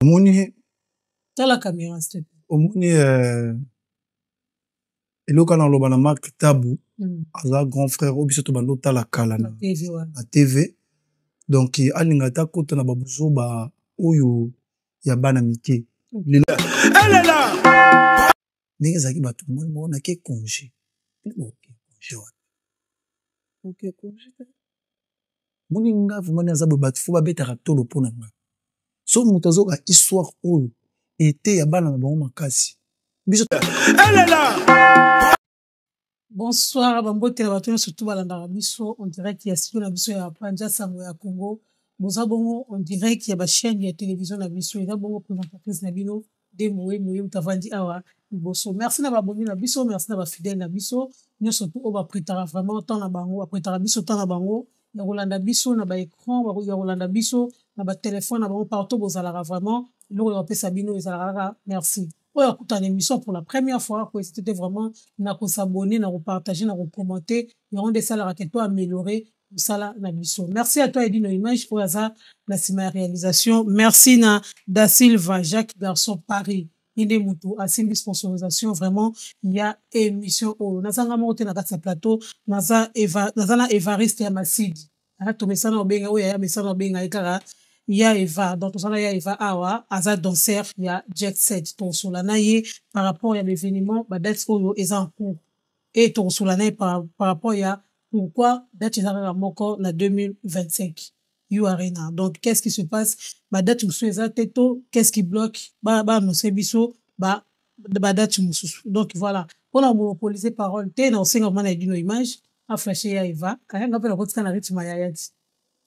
Omoni tala caméra s'il te plaît. Omoni eloko wana oloba na Marc Tabu aza grand frère oyo biso tobanda otala kala na TV wana. Na TV, donc alinga ata kota na babuzoba oyo ya bana mike lelo ndenge ezalaki. Bato moni moko nake congé, oke congé wapi? Oke congé te. Moni nga vraiment aza boye, bato fo babetaka tolo mpo na nga. So moto azoka histoire oyo ete ya bana na bango makasi biso. Bonsoir, bambote na bato nyonso tu balandaka biso en direct ya studio na biso ya Panja Sango ya Congo. Boza bongo en direct ya bachaîne ya télévision na biso. Eza bongo présentatrice na bino de Moye Moye moto avandi awa liboso. Merci na baboni na biso, merci na bafidèle na biso nyonso tu oyo baprêtaka vraiment temps na bango, baprêtaka biso temps na bango ya kolanda biso na baécran, ya kolanda biso na batelefone na bango partout bozalaka. Vraiment, eloko ya kopesa bino ezalaka kaka merci. Oyo akutana émission pour la première fois, kohésiter te vraiment na kos'abonner, na kopartager, na kocommenter. Yango nde esalaka ke to améliorer mosala na biso. Merci à toi, Edino Image, oyo aza na nsima ya réalisation. Merci na Da Silva Jacques Garçon Paris, ye nde motu asimbi sponsorisation vraiment ya émission oyo. Nazanga moko te na kati ya plateau, naza, Eva, naza na Evariste ya Masidi. Tomesana obenga oyo ya mesana obenga ye kaka ya Eva. Donc toza na ya Eva awa, aza danseur ya Jet Set. Tokosola na ye par rapport ya baévénement, badate oyo eza en cours, e tokosola na ye par rapport ya pourquoi date eza kaka moko na 2025 U Arena. Donc qu'est-ce qui se passe? Badate mosusu eza te to qu'est-ce qui bloque? Baannonce biso badate mosusu. Donc voilà, mpona monopoliser parole te, na kosenga vraiment na Edino Image aflashe ya Eva. Kayanga mpe nakotika na rythme ya ya ti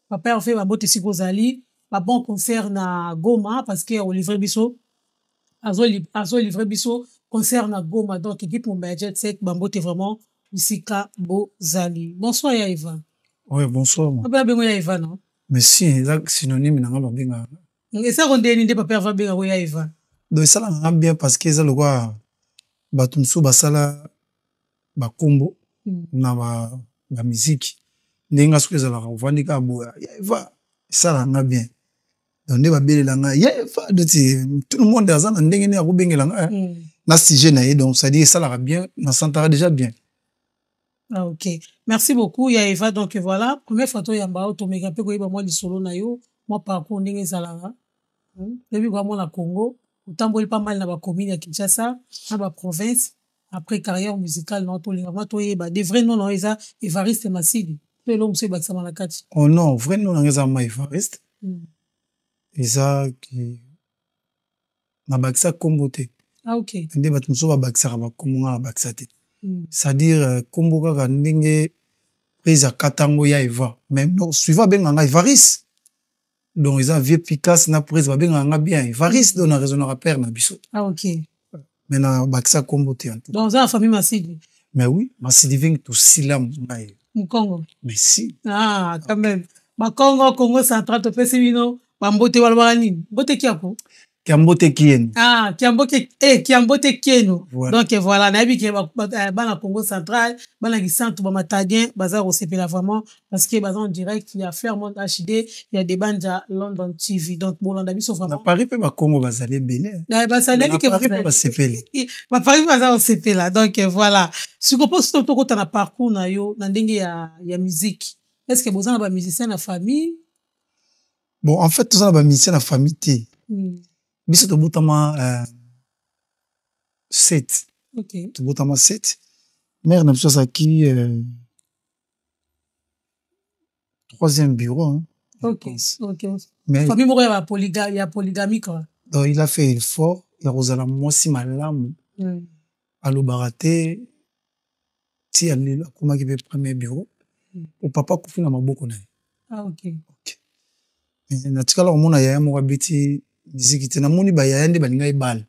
papa Hervé. Bambote esika ozali, babon concert na Goma, parce que olivre biso, azolivre biso concert na Goma. Donc équipe momba ya Jet Set, bambote vraiment bisika bozali. Bonsoir ya Eva. Ouais, bonsoir. Ape abengo ya Eva, non? Mais si, eza synonyme na nga babengaka. Esako ndeni nde papa Hervé abengako ya Eva? Donc esalaka nga bien parce que eza lokwa bato mosusu basala bakombo na bamiziki ndenge nga soki ezalaka ovandi kaka boya ya Eva, esalaka nga bien. Donc nde babelela nga ya Eva, doti tout le monde aza na ndenge nini akobengela nga na sujet na ye. Donc c'est à dire esalaka bien, nasantaka déjà bien. Ah, ok, merci beaucoup ya Eva. Donc voilà, première fois toyamba oyo, tomeka mpe koyeba mwa lisolo na yo, mwa parcours ndenge ezalaka. Toyebi kwa mwana Congo, otamboli pas mal na bacommune ya Kinshasa, na baprovince. Après carrière musicale na, tolinga mwa toyeba de vrai nom na yo eza Evariste Masidi to eloko mosusu ebakisama na kati? Oh non, vrai nom nanga eza ma Evariste. Eza nabakisa nkombo te. Ah, ok. Nde bato mosusu babakisaka bakombo, nga nabakisa te. C'est-à-dire nkombo kaka ndenge prise akatango ya Eva, mais non, suivant abengaka nga Evariste. Donc eza vieux Picasse na prise babengaka nga bien Evariste, donc na raisonnaka père na biso. Ah, ok. Mais nabakisa nkombo te en tout. Donc oza na famille Masidi? Mais oui, Masidi vingi tosila ngai. Mokongo. Mais si. Ah, quand même, bakongo, Congo Central, topesi bino bambote. Balobaka nini? Mbote kiako? Kiambote kienu. Ah, kiambote, eh, kiambote kienu. Voilà. Donc voilà, nayebi ke bana Congo Central, bana Kisantu, bamatadien baza kosepela vraiment parce que baza en direct ya Fairmont HD, ya Debanja London TV. Donc bolanda biso na vraiment. Paris mpe bakongo bazali ebele. Basali na ke Paris mpe basepeli. Baparis mpe baza kosepela. Donc voilà, siko mpo so tokota na parcours na yo na ndenge ya musique, est ce que boza na bamusicien na famille? Bon, en fait toza na bamusicien na famille te. Biso tobotama sept. Tobotama sept. Mare na biso azalaki troisième bureau, hein, je pense. Mais famille moko ya polygamie quoi. Donc il a fait effort ya kozala mwasi malamu. Alobaka te ti ya lelo akomaki mpe premier bureau. Po papa akufi na maboko na ye. Ah, ok. Ok. Natikala komona yaya moko abeti miziki te. Namoni bayaya nde balingai bale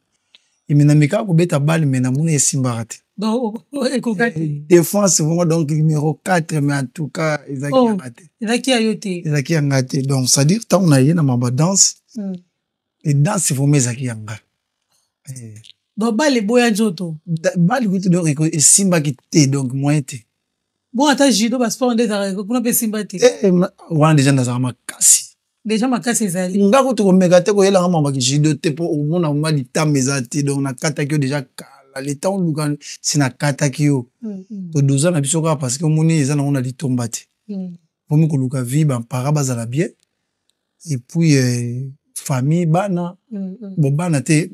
eme namekaka kobeta bale, mais namoni esimbaka te. Donc ekoka te. Défense vraiment, donc numéro 4, mais en tout cas ezalaki yanga te. Ezalaki ya yo te. Ezalaki yanga te. Donc c'est à dire ntango na ye na mamba danse e danse vraiment ezalaki yanga. Donc bale eboya nzoto. Bale kutu donc esimbaki te, donc moyen te. Bon, ata judo, basport nde ezalaka kuna mpe esimba te? Wana déjà nazalaka makasi. Déjà makasi ezali. Nga kutu komeka te koyelanga makambo ya kijudo te, mpo omona mwa litamba eza te. Donc nakataki yo déjà kala, le temps oluka si nakataki yo. Todoza na biso kaka parce que omoni eza nango na litomba te. Okomi koluka vie, baparents bazala bien, et puis famille, bana. Bon, bana te,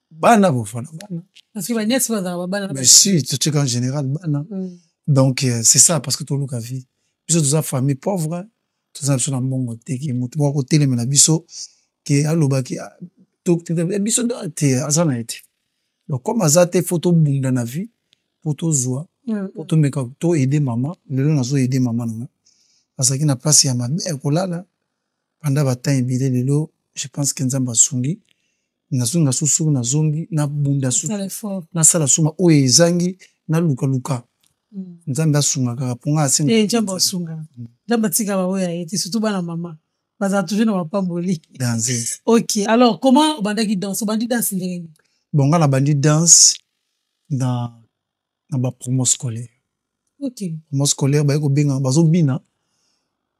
bana bofana bana. Parce que banièces bazalaka babana. Mais si totika en général bana. Donc c'est ça, parce que toluka vie, biso toza famille pauvre, toza na biso na mbongo te ke motu moko kotelemela biso ke alobaki biso te, aza na ye te. Donc comme aza te, faut tobunda na vie po tozwa, po tomeka toaider mama. Lelo nazoaider mama na nga, azalaki na place ya mabe ya kolala pendant batemps ebele. Lelo je pense que Nzambe asungi, nazonga susu, nazongi, nabunda susu, nasala suma oyo ezangi, nalukaluka. Nzambe asunga kaka mpo nga asenga. Nzambe asunga, Nzambe atika baoyo ya ye te, surtout bana mama bazala toujours na mapamboli. Danse. Ok, alors comment obandaki danse? Obandi danse ndenge nini? Bon, nga nabandi danse na bapromo scolaire. Promo scolaire, baye kobenga, bazobina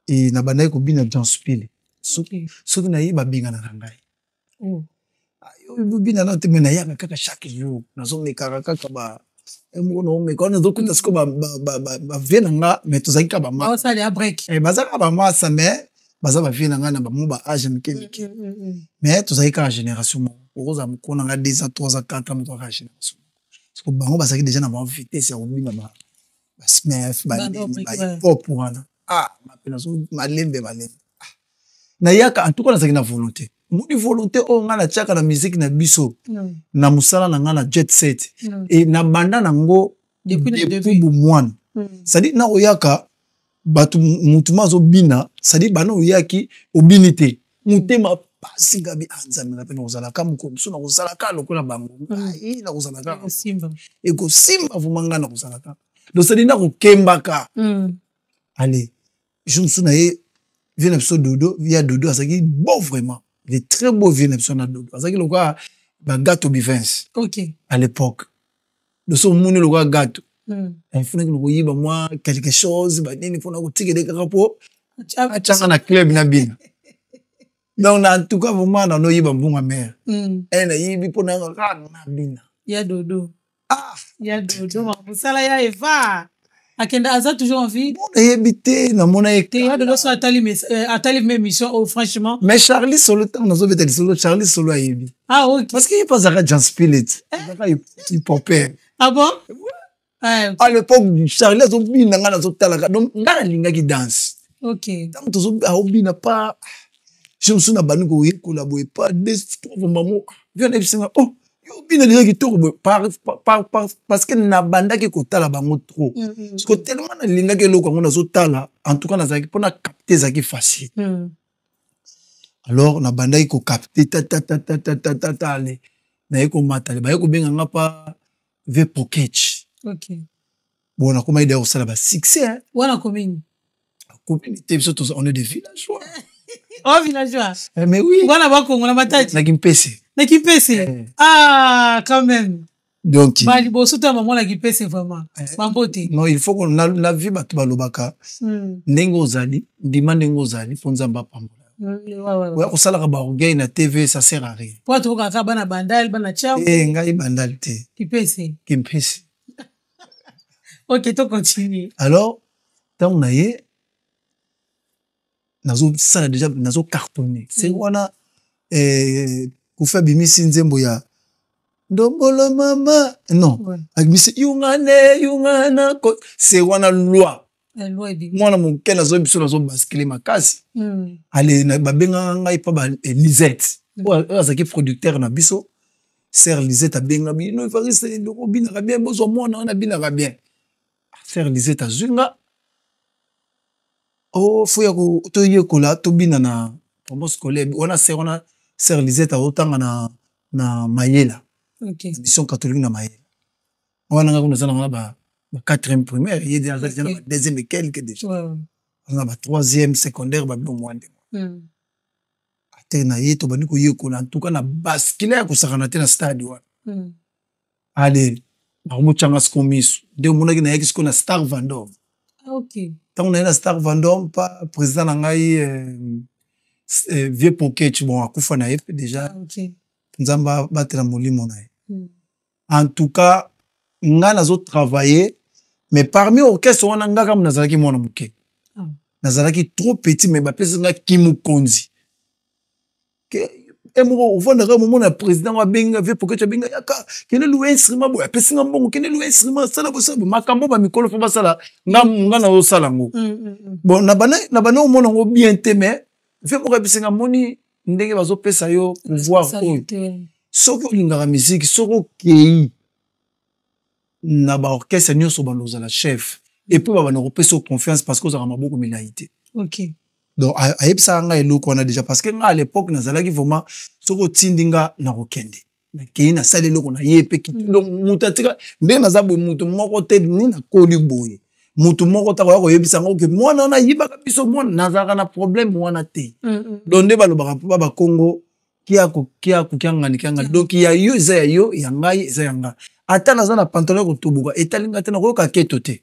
e nabandaki kobina danse pile. Soki naye, babenganaka ngai. Obina nano te, me nayaka kaka chaque jour, nazomekaka kaka ba moko, naomeka wana, nazokuta sikoyo bavieux na nga, mais tozalaki kaka baza kaka bamasa, mais baza bavieux na ngai na bamo baâge mike mike, mais tozalaki kaka génération moko. Okozala mokolo na ngai 2 ans, 3 ans, 4 ans, moto kaka génération moko. Parce que bango bazalaki déjà na bango vitesse ya kobina basmurf, banini, bahip-hop wana. Ah, mape nazo malembe malembe nayaka. En tout cas nazalaki na volonté. Omoni volonté oyo ngai natiaka na musique na biso, na mosala na ngai na jet set, e na banda nango depuis bomwana. C'est-à-dire na oyaka bato, mutu ma azobina, c'est-à-dire bana oyaki obini te, motema pasi ngabi. Ah, Nzambe, nga mpe nakozalaka mokolo mosusu, nakozalaka lokola bango, ngai nakozalaka, ekosimba vraiment, ngai nakozalaka. Donc c'est-à-dire nakokembaka. Allez, jour mosusu na ye, vieux na biso Dodo ya Dodo azalaki beau, vraiment il est très beau. Vieux na biso na Dodo azalaki lokola bagato bivins. À l'époque, doso omoni lokola gato, efunaki koyiba mwa quelque chose, banini, mpona kotikele kaka mpo atianga na club na bina. Donc na en tout cas vraiment nanoyiba mbongo mare e nayibi mpona kaka na bina. Ya Dodo. Ah. Ya Dodo, mosala ya Eva akende, aza toujours en vie? Nayebi te, namona ye. Te, ya Dodo so atali même émission oyo, franchement. Mais Charlie Solo, ntango nazobeta lisolo, Charlie Solo ayebi. Ah ok. Parce que ye mpe azalaka Jan Spirit, azalaka hip-hopper. Ah bon? À l'époque Charlie azobina, ngai nazotalaka. Donc ngai nalingaki danse. Ntango tozo aobina pa, je mosusu na bandi koyekola boye pa deux trois mamo vieux nayebisinga: "Oh, yo obina déjà kitoko boye." Parce que nabandaki kotala bango trop, parce que tellement nalingaki eloko yango nazotala. En tout cas nazalaki mpona capter, ezalaki facile. Alors nabandaki kocapter tatatatatata, ale naye komata, ale baye kobenga nga pa vieux Pokech. Bon, nakomaki deya kosala basuccès. Wana commune? Commune te, biso on est des villageois. Oh, villageois. Eh, mais oui. Wana bakongo na Matadi? Na Kimpese. Na Kimpese. Ah, quand même. Donc baliboso to ya mama na Kimpese, vraiment bambote. Non, il faut que na vie bato balobaka ndenge ozali, ndima ndenge ozali mpo Nzambe apambola. Oya kosalaka baorgueil na TV, ça sert à rien. Po tokokaka bana Bandali, bana Tiao. Eh, ngai Bandali te. Kimpese. Kimpese. Ok, to continue. Alors ntango na ye nazosala déjà, nazocartonne se wana, Kofi abimisi nzembo ya Ndombolo mama, non, abimisi Yungane Yungana, se wana loi. Mwana moke nazoyebi biso, nazobaskile makasi. Ale babengaka ngai mpa ba Lisette oyo azalaki producteur na biso, sœur Lisette. Abenga bino: "Evariste, eloko obinaka bien, bozwa mwana wana abinaka bien." Sœur Lisette azwi nga: "O fo ya toyekola, tobina na promo scolaire wana." Sœur wana, sœur Lisette, azotanga na Mayela, mission catholique na Mayela wana. Nga kuna aza nanga ba quatrième primaire, ye aza déjà na ba deuxième et quelque, déjà aza na ba troisième secondaire, babilo mwa ndenge ate na ye. Tobandi koyekola. En tout cas na baskile ya kosakana te na stade wana. Ale bakomotyanga siko miso nde omonaki nayaki siko na Star Vendome. Ntango naye na Star Vendome, pa président na ngai Vieux Poketch, bon, akufa na ye mpe déjà. Ah, okay. Nzambe abatela molimo na ye. En tout cas, nga nazotravailler, mais parmi orchestre wana, nga kaka nazalaki mwana moke. Nazalaki trop petit, mais bapesi nga kimukonzi e moko. Ovandaka, momona président ngo abenga, vieux Poketch abenga: "Yaka, kende louer instrument boye." Apesi nga mbongo: "Kende louer instrument, sala bosala boye." Makambo bamikolo fo basala, nga nazosala yango. Bon, na bana omona yango bien te, mais vieux moko ayebisi nga: "Moni ndenge bazopesa yo pouvoir oyo, soki olingaka musique, soki okei na baorchestre nyonso, banda ozala chef et puis babanda kopesa yo confiance, parce que ozalaka maboko milai te." Donc ayebisaka ngai eloko wana déjà, parce que ngai à l'époque nazalaki vraiment, soki otindi nga, nakokende, nakei, nasali eloko na ye mpe. Donc moto atika ndenge naza boye, moto moko te, ni nakoli boye, moto moko ta koya koyebisa ngo ke mwana wana ayibaka biso mwana. Nazalaka na problème wana te. Donc nde balobaka mpo ba bakongo kiako kiako kiangani kiangani. Donc ya yo eza ya yo, ya ngai eza ya ngai. Ata naza na pantalon ya kotoboka, etali ngai te, nakoyoka keto te.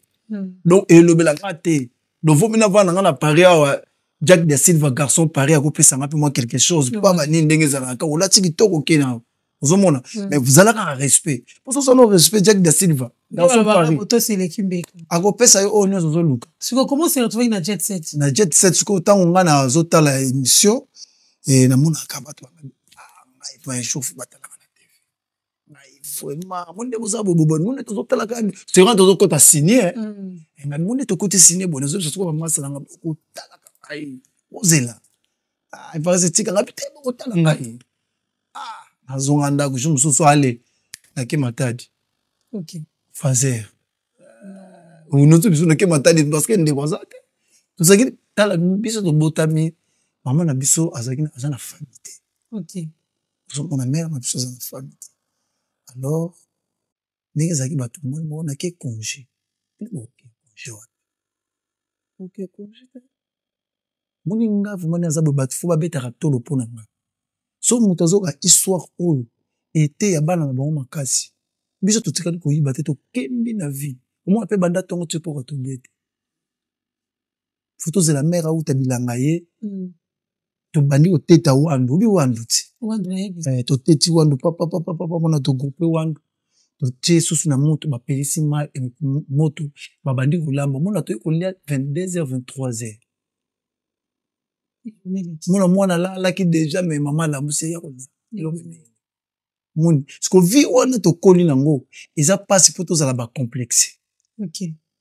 Donc elobela nga te. Donc vomi navanda nga na Paris awa, Jack da Silva, garçon Paris, akopesa nga mpe mwa quelque chose mpo banini, ndenge ezalaka, olati kitoko, oke na ozomona. Mais zala kaka respect, mpo soso no respect, Jack da Silva, garçon Paris akopesa yo oyo nyonso ozoluka. Sikoyo, comment se retrouver na Jet Set? Na Jet Set sikoyo, ntango nga nazotala émission, namonaka bato, ngai chauffe, batalaka na TV ngai vraiment. Mo nde boza boye, mo nde tozotalaka, c'est vrai, tozokota ciné ngai, mo nde tokoti ciné boye, nazobisa sikoyo bamasa nanga okotalaka ngai, ozela epasi, etikanga te, bokotala ngai. Nazonga ndako jour mosusu, ale nake Matadi. Fazer noto biso nake Matadi, parce que ndeko aza te. Tozalaki, tala, biso tobotami, mama na biso azalaki, aza na famille te. Ozomona, mère na biso aza na famille te. Alors ndenge ezalaki, bato moi moko nake congé, oke congé wapi? Oke congé te. Moni nga vraiment aza boye, bato fo babetaka tolo mpo na nga. So moto azoka histoire oyo ete ya bana na bango makasi, biso totikali koyiba te, tokembi na vie. Omona mpe banda ntongo ti mpoka tolie te, fo tozela mère auta bilanga ye. Tobandi koteta wandu, obi wandu ti toteti wandu papapapapa, mpona togroupe wandu, totie susu na moto, bapelisi moto, babandi kolamba. Mona toyi kolia 22 h 23 h. Mona mwana alalaki déjà, mais mama alamusi, ya kolia eloko. Moni parce vie wana tokoli nango, eza mpasi mpo tozala bacomplexe.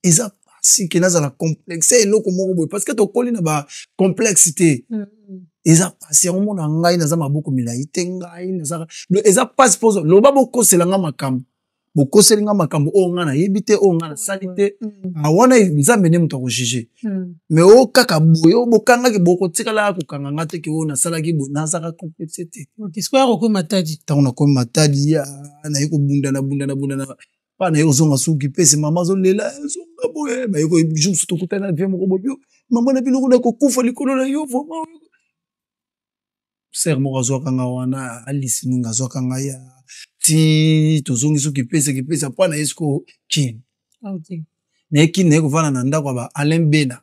Eza mpasi ke nazala complexe eloko moko boye, parce que tokoli na bacomplexe te. Eza mpasi yango. Mona ngai naza maboko milai te, ngai naza, eza mpasi mpo loba bokosela nga makambo, bokoseli nga makambo oyo nga nayebi te, oyo nga nasali te. Wana Nzambe nde moto akojuge. Mais oyo kaka boye, oyo bokangaki, bokotikala kokanga nga te ke oyo nasalaki boye, nazaka complexe te. Ntango nakomi Matadi, naye kobunda, na bunda, na bunda pa, naye kozonga suki pese, mama azolela: "Zonga boye." Baye jour mosusu tokutani na vieux moko boye: "Mama na biloko na kokufa likolo na yo." Vraiment, sœur moko azwaka nga wana, Alisi Ninga, azwaka ngai ti tozongi soki pesa kipesa mpo na ye. Sikoyo Kini, naye Kini, naye kovanda na ndako ya ba Alain Bena.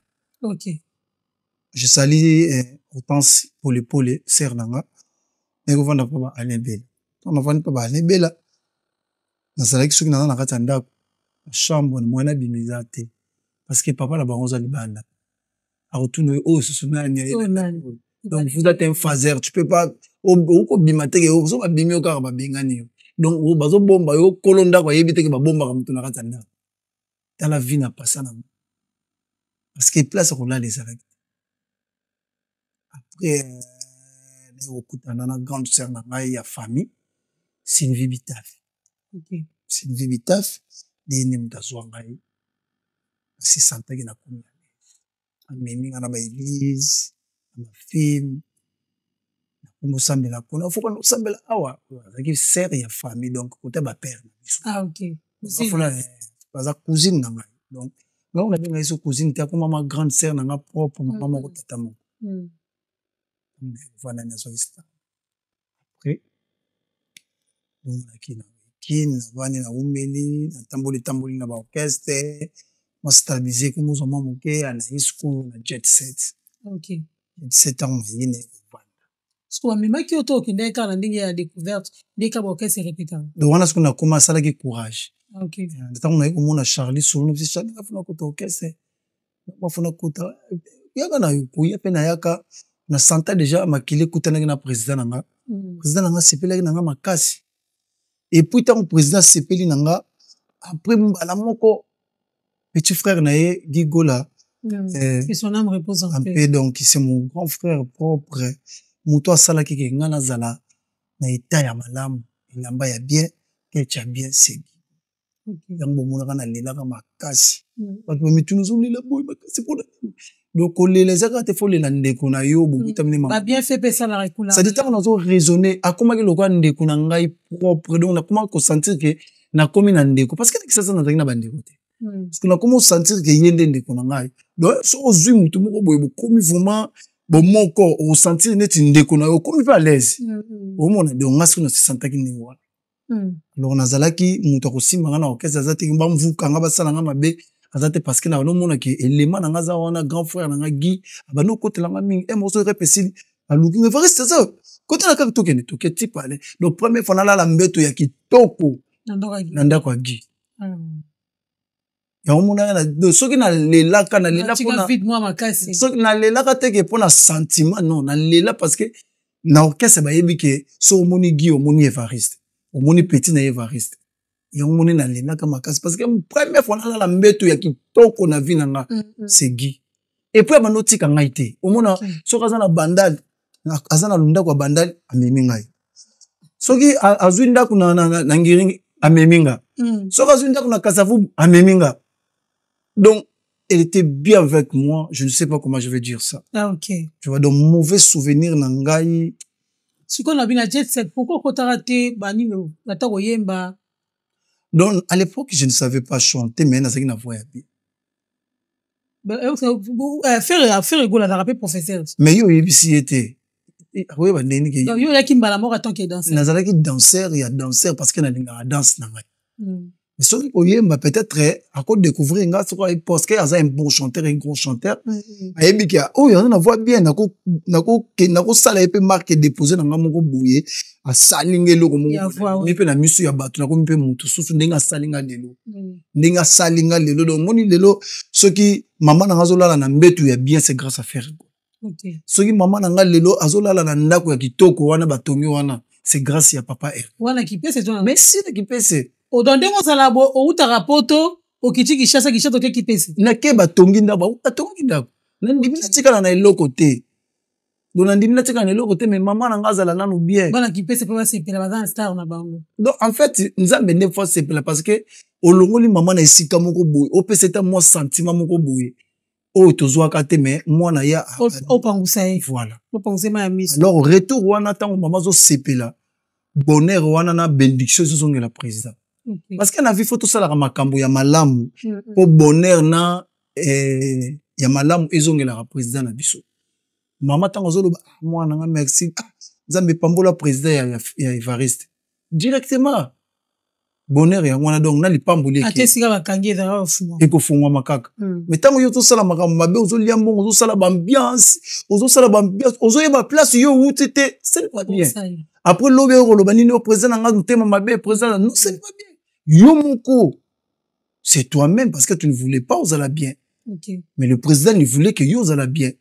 Je salue Hortense Polepole, sœur na nga. Naye kovanda mpo ba Alain Bela. Ntango navandi mpo ba Alain Bela, nazalaki, soki naza na kati ya ndako na chambre, mwana abima eza te, parce que papa na bango aza libanda, akotuna oyo susu nani. Donc vous êtes un phaseur, tu peux pas, okobima teke so babimi yo kaka, babengani yo. Donc bazobomba yo, kolo ndako ayebi teke babombaka moto na kati ya ndako. Tala vie na pasa nango, parce que place ya kolala ezalaki te. Après naye kokutana na grande sœur na ngai ya famille, Sylvie Bitaf. Sylvie Bitaf nde nde moto azwa ngai, asesantaki na komi, amemi nga na baéglise, na bafilm, nakomi osambela kuna. Fo kana osambela awa, azalaki sœur ya famille, donc kota bapère na biso. Baza cousine na ngai. Donc ngai nabenga ye so cousine te, akoma ma grande sœur na nga propre, mama moko, tata moko. Vanda, nazwaki star. Après naki na Kini, navandi, naumeli, natamboli tamboli na baorchestre, mwa stabilise, komozwa mwa moke, anaye sikoyo na Jet Set. 17 ans naye na kovanda. Siko bamemaki yo to okendaki kaka na ndenge ya découverte, nde kaka baorchestre erepetaka? Donc wana soki nakoma, asalaki courage. Ntango naye komona Charlie Solo, nabisi Charlie, nafuna kota orchestre, bafuna kota, yaka na koya mpe nayaka na santa déjà makili ekutanaki na président na nga. Président na nga asepelaki na nga makasi. Et puis ntango président asepeli na nga, après mbala moko petit frère na ye Guy Gola. Que son âme repose en paix. Paix. Donc c'est mon grand frère propre, moto asalaki ke nga nazala na état ya malamu, elamba ya bien, kete ya bien, c'est Guy. Yango bomonaka nalelaka makasi. Bato bamituna, ozolela boye makasi mpona nini? Donc kolela eza kaka te, faut lela ndeko na yo bokutami ne. Babienfait mpe esalaka ekula. C'est-à-dire ntango nazo raisonner, akomaki lokola ndeko na ngai propre. Donc nakomaki kosentir ke nakomi na ndeko, parce que na Kisasa nazalaki na bandeko te. Parce que nakomi kosentir ke ye nde ndeko na ngai. Donc soki ozwi motu moko boye, bokomi vraiment bomoko, okosentir neti ndeko na yo, okomi mpe à l'aise. Omona, donc nga soki nasesantaki ndenge wana. Alors nazalaki moto akosimba nga na orchestre aza te, bamvuka nga, basala nga mabe aza te, parce que na banomonaki elema na nga aza wana. Grand frère na nga Guy abandi okotela nga mingi. E moso rep esili, aluki nga: "Evariste, aza kota na kaka, tokende toke ti pale." Donc première fois nalala mbeto ya kitoko na ndako ya Guy. Yango monaka soki nalelaka, nalela soki nalelaka teke mpo na sentiment, non, nalela parce que na orchestre bayebi ke so omoni Guy, omoni Evariste, omoni petit na Evariste. Yango moni nalelaka makasi, parce que première fois nalala mbeto ya kitoko na vie na nga, c'est Guy. Et puis abandi otika ngai te. Omona, soki aza na Bandali, aza na ndako ya Bandali, amemi ngai. Soki azwi ndako na Ngiringi, amemi nga. Soki azwi ndako na Kasavubu, amemi nga. Donc elle était bien avec moi, je ne sais pas comment je vais dire ça. Tu vois, donc mauvais souvenir na ngai. Sikoyo na bino Jet Set, pourquoi okotaka te banini, ata koyemba? Donc à l'époque je ne savais pas chanter, mais nazalaki na voix ya bien. Ferre Gola azalaka mpe professeur. Mais yo oyebisi ye te, akoyeba ndenge. Yo oyaki mbala moko en tant que danseur? Nazalaki danseur ya danseur, parce que nalingaka danse na ngai. Mais soki koyemba, peut-être akodécouvrir nga soki, parce que aza un bon chanteur, un grand chanteur. Ayebi ke oyo aza na voix bien, nakosala ye mpe marque déposé na nga moko boye. Asali nga eloko moko mpe na miso ya bato, nakomi mpe motu susu ndenge asali nga lelo, ndenge asali nga lelo. Donc omoni lelo, soki mama na nga azolala na mbetu ya bien, c'est grâce à Ferre. Soki mama na nga lelo azolala na ndako ya kitoko wana batongi wana, c'est grâce ya papa R. Wana Kipese to? Mais si, na Kipese. Odo ndenge ozala bo, outaka Poto, okiti Kinshasa, Kinshasa oke Kipese. Nake, batongi ndako, batongi ndako. Nandimi natikala na eloko te. Donc nandimi natikala na eloko te, mais mama na nga azala nanu bien. Bana Kipese mpe basepela, baza na star na bango. Donc en fait Nzambe nde faut asepela, parce que olongoli mama na esika moko boye, opesa ata mwa sentiment moko boye oyo tozwaka te, mais mwana ya Opangusa ye. Voilà. Opangusa ye ma ya miso. Alors retour wana, ntango mama azosepela, bonheur wana na bénédiction ezozongela président. Parce que na vie, faut tosalaka makambo ya malamu mpo bonheur na ya malamu ezongelaka président na biso. Mama ntango azoloba: "Ah, mwana nga, merci, ah, Nzambe epambola président ya Evariste," directement bonheur yango wana, donc na lipamboli. Ate esika bakangi ezalaka kofungwa. Ekofungwama kaka. Mais ntango yo ozosala makambo mabe, ozolia mbongo, ozosala baambiance, ozosala baambiance, ozoyeba place yo outi te, ce n'est pas bien. Après lobi oyo koloba nini? O président na nga motema mabe, président, non, ce n'est pas bien. Yo moko, c'est toi-même, parce que tu ne voulais pas ozala bien. Mais le président, il voulait que yo ozala bien.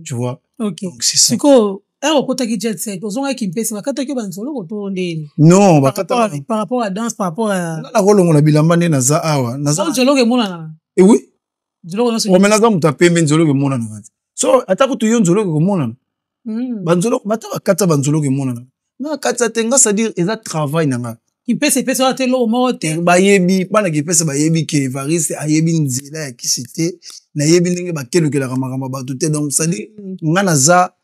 Tu vois? Donc c'est ça. Sikoyo ere okotaki Jet Set, ozongaki mpesi, bakataki yo banzoloko to ndeni? Non. Bakata par rapport à danse, par rapport à Nga nakolongola bilamba nde naza awa, naza Nzoloko emonana. Eh oui. Nzoloko nyonso. Ome naza moto apembe, nzoloko emonanaka te. So ata kutu yo, nzoloko ekomonana. Banzoloko bata bakata, banzoloko emonana. Nga akatisa te. Nga, c'est-à-dire eza travail na nga. Kipese epesi wana te, eloko moko te. Bayebi, bana Kipese bayebi ke Evariste ayebi nzela ya kisi te, nayebi ndenge bakelukelaka makambo ya bato te. Donc c'est-à-dire nga naza,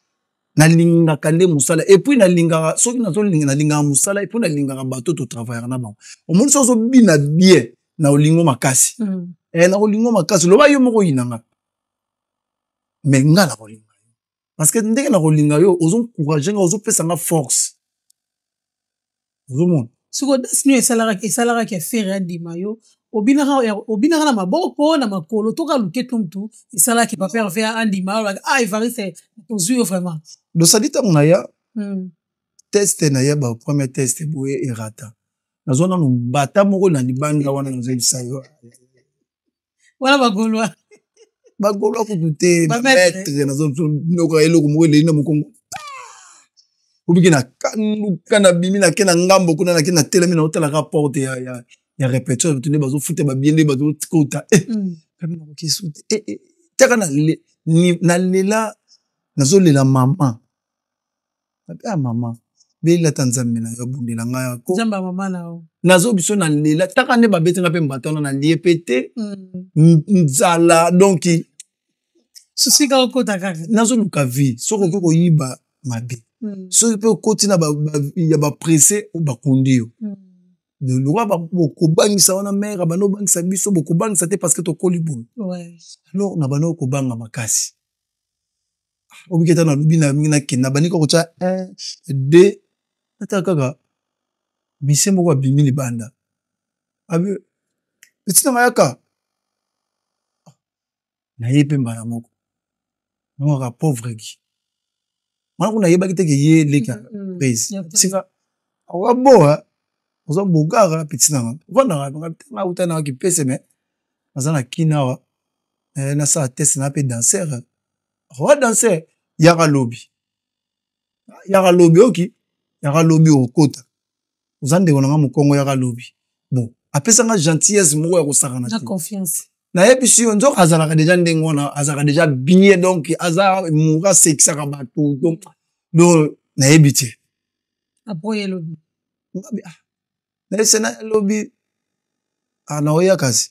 nalingaka nde mosala. Et puis nalingaka, soki nazolinga, nalingaka mosala. Et puis nalingaka bato totravaillaka na bango. Omoni, soki ozobina bien na olingo makasi, na kolingo makasi, loba yo moko oyinanga, mais nga na kolinga yo, parce que ndenge na kolinga yo, ozoencourage nga, ozopesa nga force, ozomona. Sikoyo danse nini esalaka Ferre andima yo? Obinaka na maboko, na makolo, toka luketu mutu esalaki papa Hervé andima, alobaki: "Ah, Evariste, tozwi yo vraiment." Dosali ntango na ya test na ye, ba premier test boye erata, nazwa nano mbata moko na libanda wana, nazoyebisa yo. Wana bagaulois. Bagaulois kutu te, bamaître. Nazonoka eloko moko eleli na mokongo, obiki na kanduka, nabimi, nake na ngambo kuna, nake natelemi, naotalaka porte ya répétition, bato nde bazofuta babie, nde bazokota. Kabi nakoki su te, tiaka nalela, nazolela mama. Ah mama, belata Nzambe na yo, abundela ngai ako. Nzambe ya mama na yo. Nazo biso nalela, taka nde babetinga mpe mbata wana, nalie mpe te, nzala donc. Susika okota kaka. Nazoluka vie. Soki okoki koyiba mabe, soki mpe okoti na ya bapresse, bakundi yo. Lokwa bokobangisa wana, mare banda obangisa biso, bokobangisa te parce que tokoli boye. Alors na banda okobanga makasi, obiki ata nalobi na mingi, nakende, nabandi kaka kotya 1 2, nataka kaka mise moko abimi libanda, abi etinanga yaka naye mpe mbala moko namaka pauvre gi wana kuna, nayebaki te ke ye leka prise sika awa boa oza bogara petit nanga, ovandaka nga uta nanga kipese, me naza na kina awa, nasala test na mpe danser owa danser, yaka lobi, yaka lobi, oki yaka lobi, okota, oza ndeko nanga mokongo, yaka lobi. Bon, apesanga gentillesse moko ya kosakana te. Confiance. Nayebisi yo, nzoka azalaka déjà ndenge wana, azalaka déjà bien, donc aza moka asekisaka bato, donc nayebi te. Après elobi. Nayebisi na elobi naoya, kasi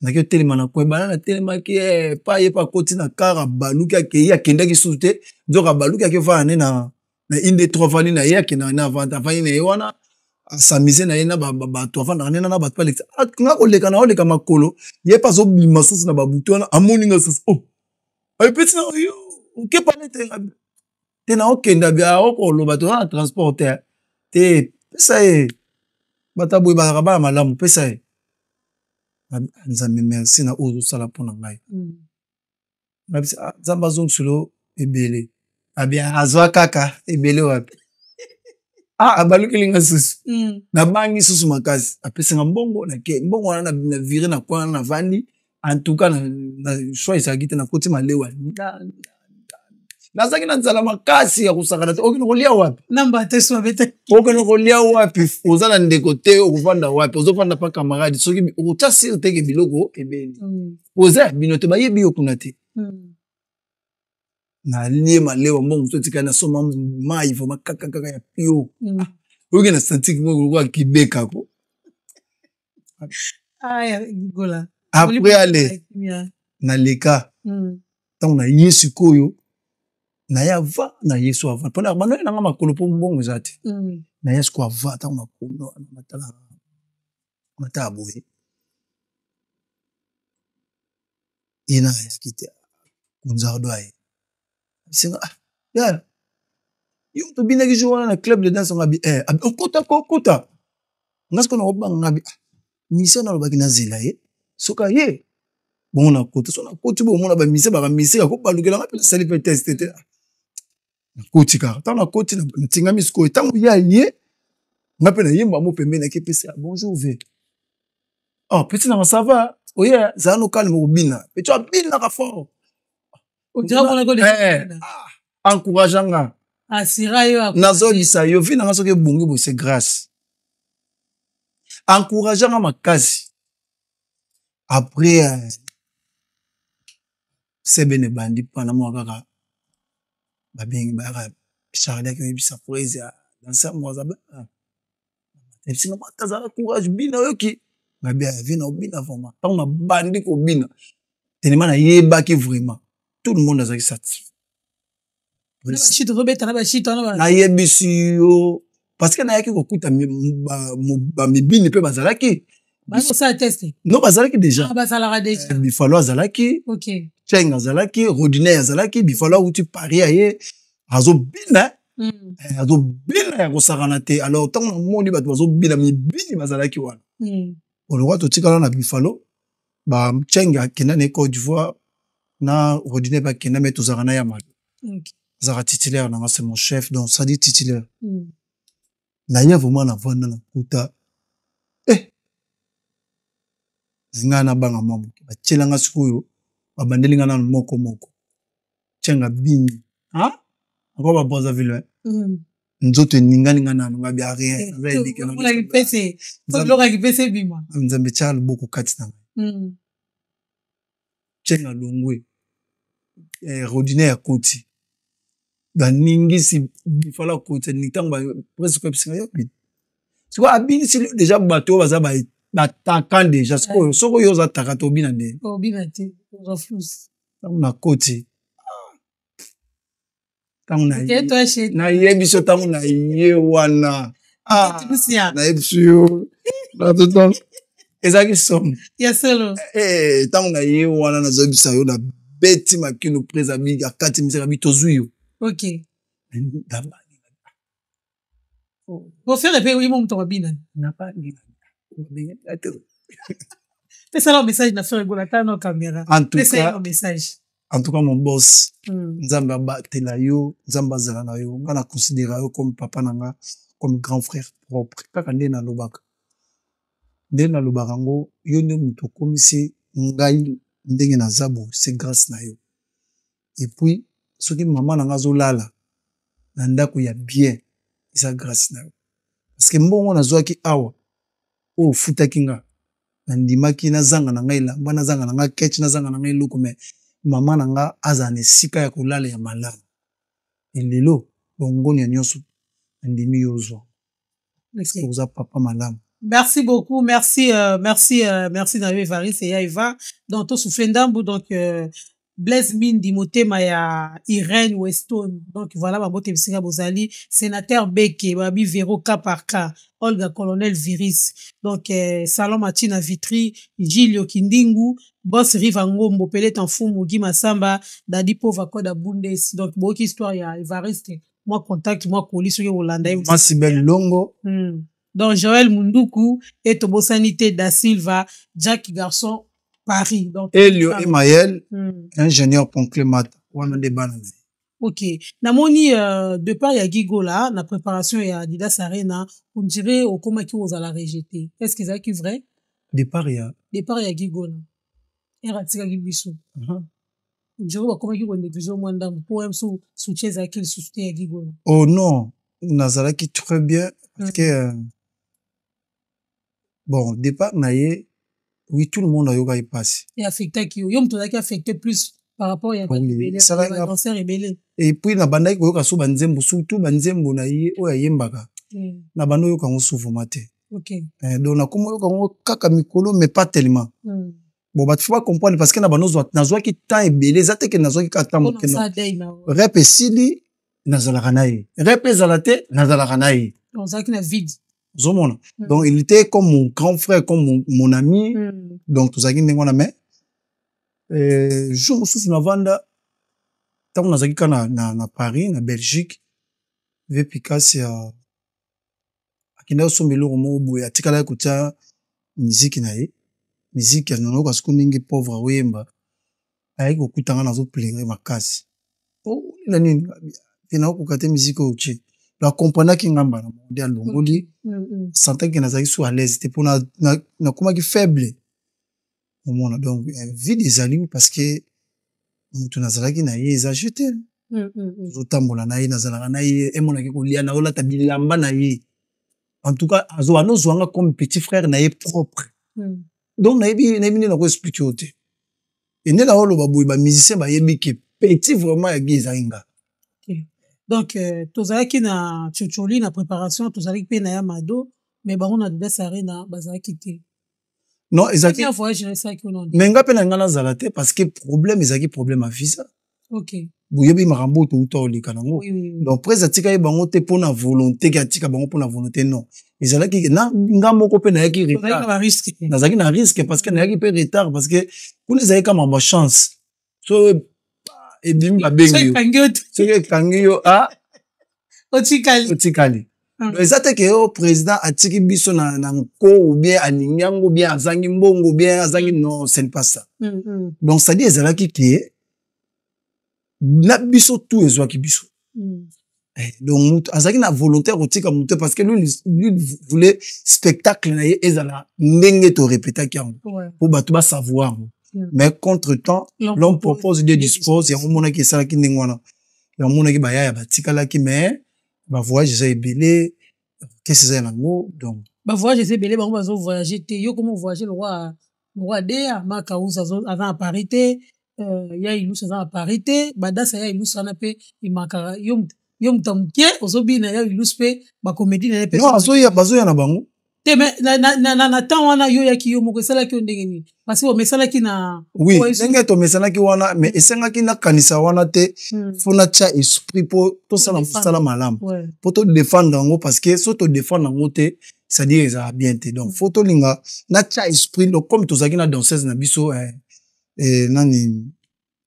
naki otelema na coin bana, natelemaki pa ye mpe akoti na car, abaluki, akei, akendaki susu te. Nzoka abaluki, ake ofanda nde na une deux trois, avandi na ye, akendaka nde avandi, avandi na ye wana, asamize na ye na bato, avandaka nde na bato balekisa nga koleka na oleka makolo. Ye mpe azobima susu na babutu wana, amoni nga susu, oh, ayepeti na yo, okepale te te, na okenda bia, okoloba toza na transport te te, pesa ye, bato boye bazalaka bana malamu, pesa ye. Nzambe merci na oyo ozosala mpo na ngai. Nzambe azongiselo ebele. Abi azwa kaka ebele wapi? Ah, abalukeli nga susu, nabangi susu makasi, apesinga mbongo, nake mbongo wana na vire na kwana, navandi. En tout cas na choix ezalaki te, nakoti malewa, nazalaki na nzala makasi ya kosakana te. Okende kolia wapi? Okende kolia wapi? Oza na ndeko te, okovanda wapi? Ozovanda pa camarade, soki okotya sire teke biloko ebeli, oza ya bino te, bayebi yo kuna te. Nalie malewa, mbongo mosusu etikali, nasomba mai vraiment kaka kaka ya pio. Oyoki na santike moko lokola kibekako. Après ale naleka, ntango naye sikoyo, naye avant, naye so avant mpona banoye nanga makolo mpo mbongo eza te. Naye sikoyo avant, ntango nakomi wana, natala, natala boye, ye na ayaki te, kunzardo aye abisinga: "Ah yaya, yo tobinaki jour wana na club de danse." Nga bi eh, okota ko okota nga sikoyo nakobanga. Nga bi: "Ah, mission nalobaki nazela ye, soki aye bongo nakota." So nakoti, bomona bamise, bakamise akobalukela nga mpe, nasali mpe test te, nakoti kaka. Ntango nakoti, natingami sikoyo, ntango ye aye, nga mpe nayemba mo pembeni, ake pesa: "Bonjour ve." "Oh petit nanga, ça va?" "Oye, zala no calme, kobina petit abinaka fort." Encourage nga. Asira yo. Nazolisa yo vi nanga, soki ebongi boye, c'est grâce. Encourage nga makasi. Après sebene ebandi mpana mwa kaka, babengi, bayaka, Charlie aki oyebisa prise ya danser moko aza ebisinga mata, azala courage, bina, oyoki ngabi avi na obina vraiment. Ntango nabandi kobina, telema nayebaki vraiment tout le monde azalaki satisfait. Nayebisi yo, parce que nayaki kokuta bamibini mpe bazalaki. No, bazalaki déjà. Bifalo azalaki, Cheng azalaki, Rodiney azalaki. Bifalo awuti Paris, aye azobina, azobina ya kosakana te. Alors ntango namoni bato bazobina, mibini bazalaki wana. Olokwa totikala na Buffalo, ba Cheng akenda na Côte d'Ivoire, na Rodinei mpe akenda, mais tozalaka na ya Mado. Azalaka titulaire na nga, c'est mon chef, donc ça dit titulaire. Naye vraiment navanda na kuta eh ngai nabanga mwa moke, batielanga sikoyo, babandeli nga nanu moko moko. Cheng abini encore ba Brazzaville, nzoto eningani nga nanu, nga bia rien. Nzambe tia loboko kati na ngai. Cheng alongwe, Rodinei akoti, baningisi Bifala akoti ntango presque oyebisinga yo bini sikoyo abinisi déjà bato oyo baza batakan déjà. Sikoyo soki oyo oza taka te, obina ndenge ntango nakoti, ntango nayebi so, ntango na ye wana, nayebi so yo, ezalaki somo. Ntango na ye wana, nazoyebisa yo, nabeti makino, prise abi akati misaka bi tozwi yo. Bofere mpe oyimo moto akobina. Pesala message na Ferre Gola, tala na caméra. En tout cas, message. En tout cas, mon boss, Nzambe abatela yo, Nzambe azala na yo. Nga na considéra yo comme papa na nga, comme grand frère propre. Kaka nde nalobaka, nde nalobaka yango, yo nde moto okomisi ngai ndenge naza boye, c'est grâce na yo. Et puis soki mama na nga azolala na ndako ya bien, eza grâce na yo, parce que mbongo nazwaki awa oyo ofutaki nga, nandimaki nazanga na ngai elamba, nazanga na ngai ketch, nazanga na ngai eloko, mais mama na nga azala na esika ya kolala ya malamu. Elelo longonia nyonso nandimi yo ozwa, oza papa malamu. Merci beaucoup, merci, merci, merci na yo Evariste ya Eva. Donc tosouffle ndambu. Donc Blaise Mindi, motema ya Irène Weston. Donc voilà, babote bisika bozali. Sénateur Beke, Babi Vero K par K, Olga Colonel Viris. Donc Salon Matina Vitry, Gilio Kindingu, Boss Riva Ngombo, Peleta Mfumu, Guy Massamba, Dadi Pova Koda Bundes. Donc beaucoup histoire ya Evariste. Moi contact, moi colis sur Hollanda. Masibel Longo. Donc Joël Munduku et Tobosanité da Silva, Jack Garçon Paris. Donc Elio Emaël, ingénieur Ponclemat, wana nde bana na ye. Ok. Namoni départ ya Gigola na préparation ya Adidas Arena, on dirait okomaki ozala rejeté. Est-ce que c'est vrai? Départ ya Départ ya Gigola. Era atikaki biso. On dirait bakomaki konégliger mwa ndambo po so soutien ezalaki lisusu te ya Gigola. Oh non, nazalaki très bien parce que bon, départ na ye, oui, tout le monde ayokaki mpasi. E affectaki yo, yo moto ozalaki affecté plus par rapport ya concert ebele. Et puis nabandaki koyoka so banzembo, surtout banzembo na ye oyo ayembaka, na bandi oyoka yango souvent te. Donc nakoma oyoka yango kaka mikolo, mais pas tellement. Bon, bato faut bacomprendre, parce que na bando nazwaki temps ebele, eza te ke nazwaki kaka temps moke. Rep esili, nazalaka na ye, rep ezala te, nazalaka na ye. Ozalaki na vide. Ozomona, donc il était comme mon grand frère, comme mon ami. Donc tozalaki ndenge wana, mais jour mosusu navanda, ntango nazalaki kaka na Paris, na Belgique, ve Pikas ya akendaki kosomba eloko moko boye, atikalaki kotia miziki na ye, miziki nayoka siko ndenge pauvre akoyemba. Ayaki kokutanga nazopleurer makasi na nini te, nakokoka te miziki oyo tie. Donc akomprendaki nga mbala moko nde alongoli. Santaki nazalaki so à l'aise te mpo nakomaki faible, omona. Donc vide ezali parce que moto nazalaki na ye eza je te, tozotambola na ye, nazalaka na ye, emonaki kolia, naolata bilamba na ye. En tout cas anozwanga comme petit frère na ye propre. Donc nayebi nde nakoexpliquer yo te. E nde naoloba boye, bamusicien bayebi ke petit vraiment ya Gi ezali nga. Donc tozalaki na Tchotcholi na préparation, tozalaki mpe na ya Mado, mais bango na Adidas Arena bazalaki te. Non, ezalaki voyage na esalaki. Mais nga mpe na nga nazala te parce que problème ezalaki problème ya visa. Boyebi makambo oyo touta oleka nango. Donc prise atika ye bango te mpona volonté ke atika bango mpona volonté, non. Ezalaki nga moko mpe nayaki retard, nazalaki na risque parce que nayaki mpe retard, parce que kuna ezalaki ka mambo ya chance. So ebimi, babengi yo, soki ekangi yo, otikali. Otikali. Donc eza te ke o président atiki biso na nko, ou bien alingi yango, ou bien azangi mbongo, ou bien azangi. Non, ce n'est pas ça. Donc c'est à dire ezalaki ke na biso tout ezwaki biso. Donc mutu azalaki na volonté ya kotika motu, parce que lui voulait spectacle na ye ezala ndenge torépétaki yango po bato basavour yango. Mais contre temps, l'homme propose, Dieu dispose. Yango monaki esalaki ndenge wana, yango monaki bayaya batikalaki, mais bavoyage eza ebele, kese eza yango, donc. Bavoyage eza ebele, bango bazovoyage te. Yo komo voyage lokwa deya Makausa aza na Paris te, ya Ilusu aza na Paris te. Badanse ya Ilusu wana mpe emakaka yo. Yo moto ya moke ozobina ya Ilusu mpe bacomédie na ye mpe. Non, azoya, bazoya na bango. Te, mais na temps wana yo oyaki yo moko, esalaki yo ndenge nini? Parce que omesalaki na Oui, ndenge tomesanaki wana, mais esengaki nakanisa wana te. Fo natya esprit mpo tosala mosala malamu, mpo todéfendre yango, parce que so todéfendre yango te, c'est-à-dire ezala bien te. Donc fo tolinga natya esprit. Donc comme tozalaki na danseuse na biso, nani,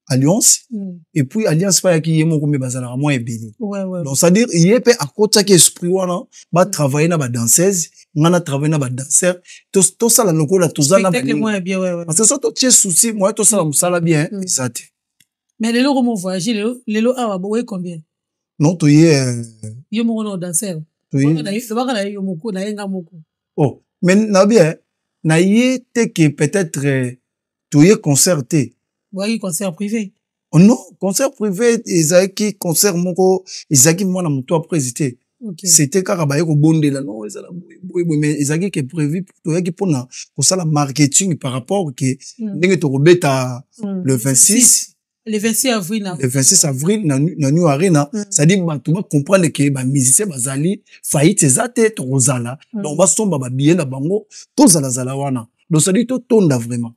Alliance, et puis Alliance mpe ayaki ye moko, mpe bazalaka mwa ebele. Donc c'est-à-dire ye mpe akotiaki esprit wana, batravaille na badanseuse, nga na travaille na badanseur, tosala lokola toza na, parce que so totie souci moye tosala mosala bien, eza te. Mais lelo komo voyage, lelo awa boye combien? Non, toye Yo moko na danseur, lobaka na ye yo moko, na ye nga moko. Oh, mais na bien na ye te ke peut-être toye concert te. Boyaki concert privé? Non, concert privé ezalaki concert moko, ezalaki mwana moto après te. C'était kaka baye kobondela, non, ezala boye boye boye, mais ezalaki ke prévu, toyaki mpona kosala marketing par rapport ke ndenge tokobeta le 26. Le 26 avril. Na le 26 avril na New Arena. C'est-à-dire bato bacomprendre ke bamusicien bazali, faillite eza te, tokozala. Donc basomba babillet na bango, tozalazala wana. Donc c'est-à-dire totonda vraiment.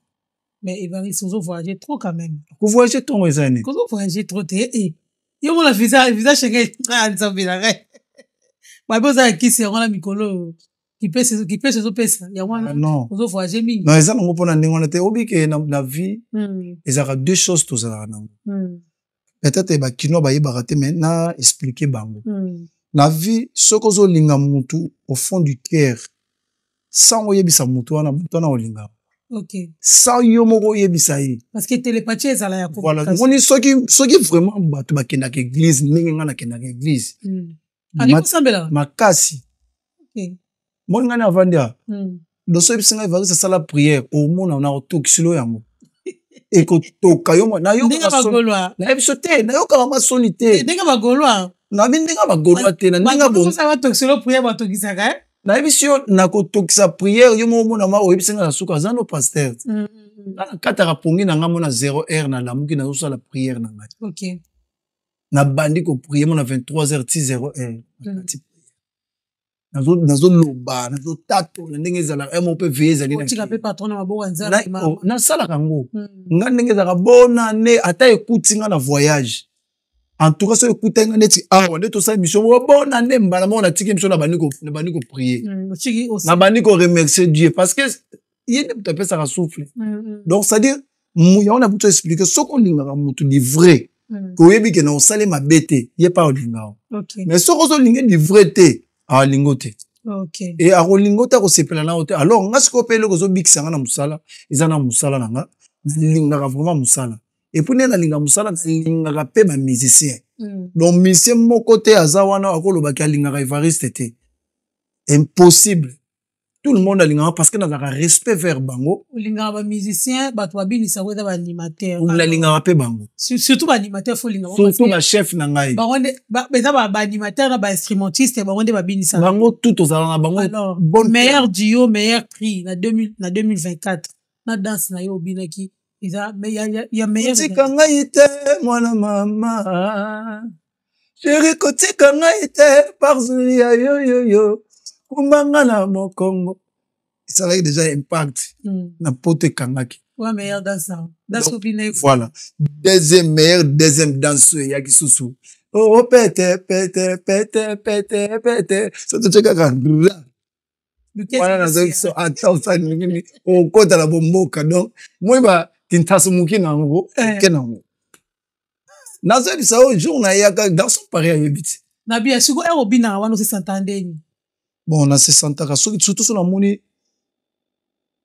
Mais Evariste, ozo voyager trop quand même. Kovoyage ntongo eza nini? Kozo voyager trop te. Yo mona visa Schengen, Nzambe na ngai, babe oza ya kisi yango wana, mikolo kipesi ezopesa yango wana. Non. Ozo voyage mingi. Non, eza nango mpona ndenge wana te. Obi ke na vie ezalaka deux choses tozalaka nango. Peut-être bakinois bayebaka te, mais na expliquer bango. Na vie, soki ozolinga mutu au fond du cœur, sans oyebisa mutu wana, mutu wana olinga sans yo moko oyebisa ye. Parce que télépathie ezala ya Voilà, omoni, soki vraiment bato bakendaka église ndenge ngai nakendaka église Osambelaka? Makasi. Moni ngai na avandi a doso, oyebisi ngai Evariste asala prière, omona na otokisilo yango, ekotoka yo. Nayebi so te, nayokaka masoni te. Ndenge bagaulois. Nayebi ndenge bagaulois te, na ndenge batokiselo prière, batokisaka. Nayebisi yo, nakotokisa prière, yo moko omona ma oyebisi ngai na suka aza no pasteur. Nga nakataka pongi na ngai mona 0 heure, nalamuki, nazosala prière na ngai, nabandi koprier mo na 23 heures ti 0 heure, nakati nazoloba, nazotatola ndenge ezalaka mo mpe veye ezali. Nasalaka yango nga ndenge ezalaka bonane, ata ekuti nga na voyage. En tout cas, soki ekutaki nga neti awa nde tosala émission moko bonane, mbala moko natiki émission, nabandi koprier, nabandi koremercier Dieu, parce que ye nde moto apesaka souffle. Donc c'est à dire yango na butu expliquer, soki olingaka motu du vrai, oyebi ke na osali mabe te, ye pa olingaka. Mais soki ozolinga du vrai te, alingo te e akolinga te, akosepela na yo te. Alors nga sikoyo mpe eloko ezobikisa nga na mosala eza na mosala na nga, nalingaka vraiment mosala. Et puis nde nalinga mosala, nalingaka mpe bamusicien. Donc musicien moko te aza wana akolobaki alingaka Evariste te, impossible. Tout le monde alingaka, parce que nazalaka respect vers bango. Olingaka bamusicien, bato babinisaka eza baanimateur. Nalingaka mpe bango. Surtout baanimateur, fo olingaka. Surtout bachef na ngai. Bango nde eza baanimateur na bainstrumentiste, bango nde babinisaka. Bango tout tozala na bango. Alors, meilleur duo, meilleur prix na 2024, na danse na yo obinaki, eza ya meilleur. Kotika ngai te, mwana mama chéri, kotika ngai te, parzuli ya yoyoyo, kumbanga na mokongo, esalaki déjà impact na poto, ekangaki. Ouais, meilleure danse, danse obina. Voilà, deuxième meilleure, deuxième danse oyo eyaki susu, oh, pete pete pete pete pete, so totie kaka wana, nazoki so ata osali ndenge okota na bomboka. Donc moi ba tintaso moki na yango, oke na yango, nazoyebisa oyo jour nayaka garçon Paris, ayebi ti. Na bia siko ere obinaka wana, osesanta ndeni? Bon, na se sentaka soki surtout so namoni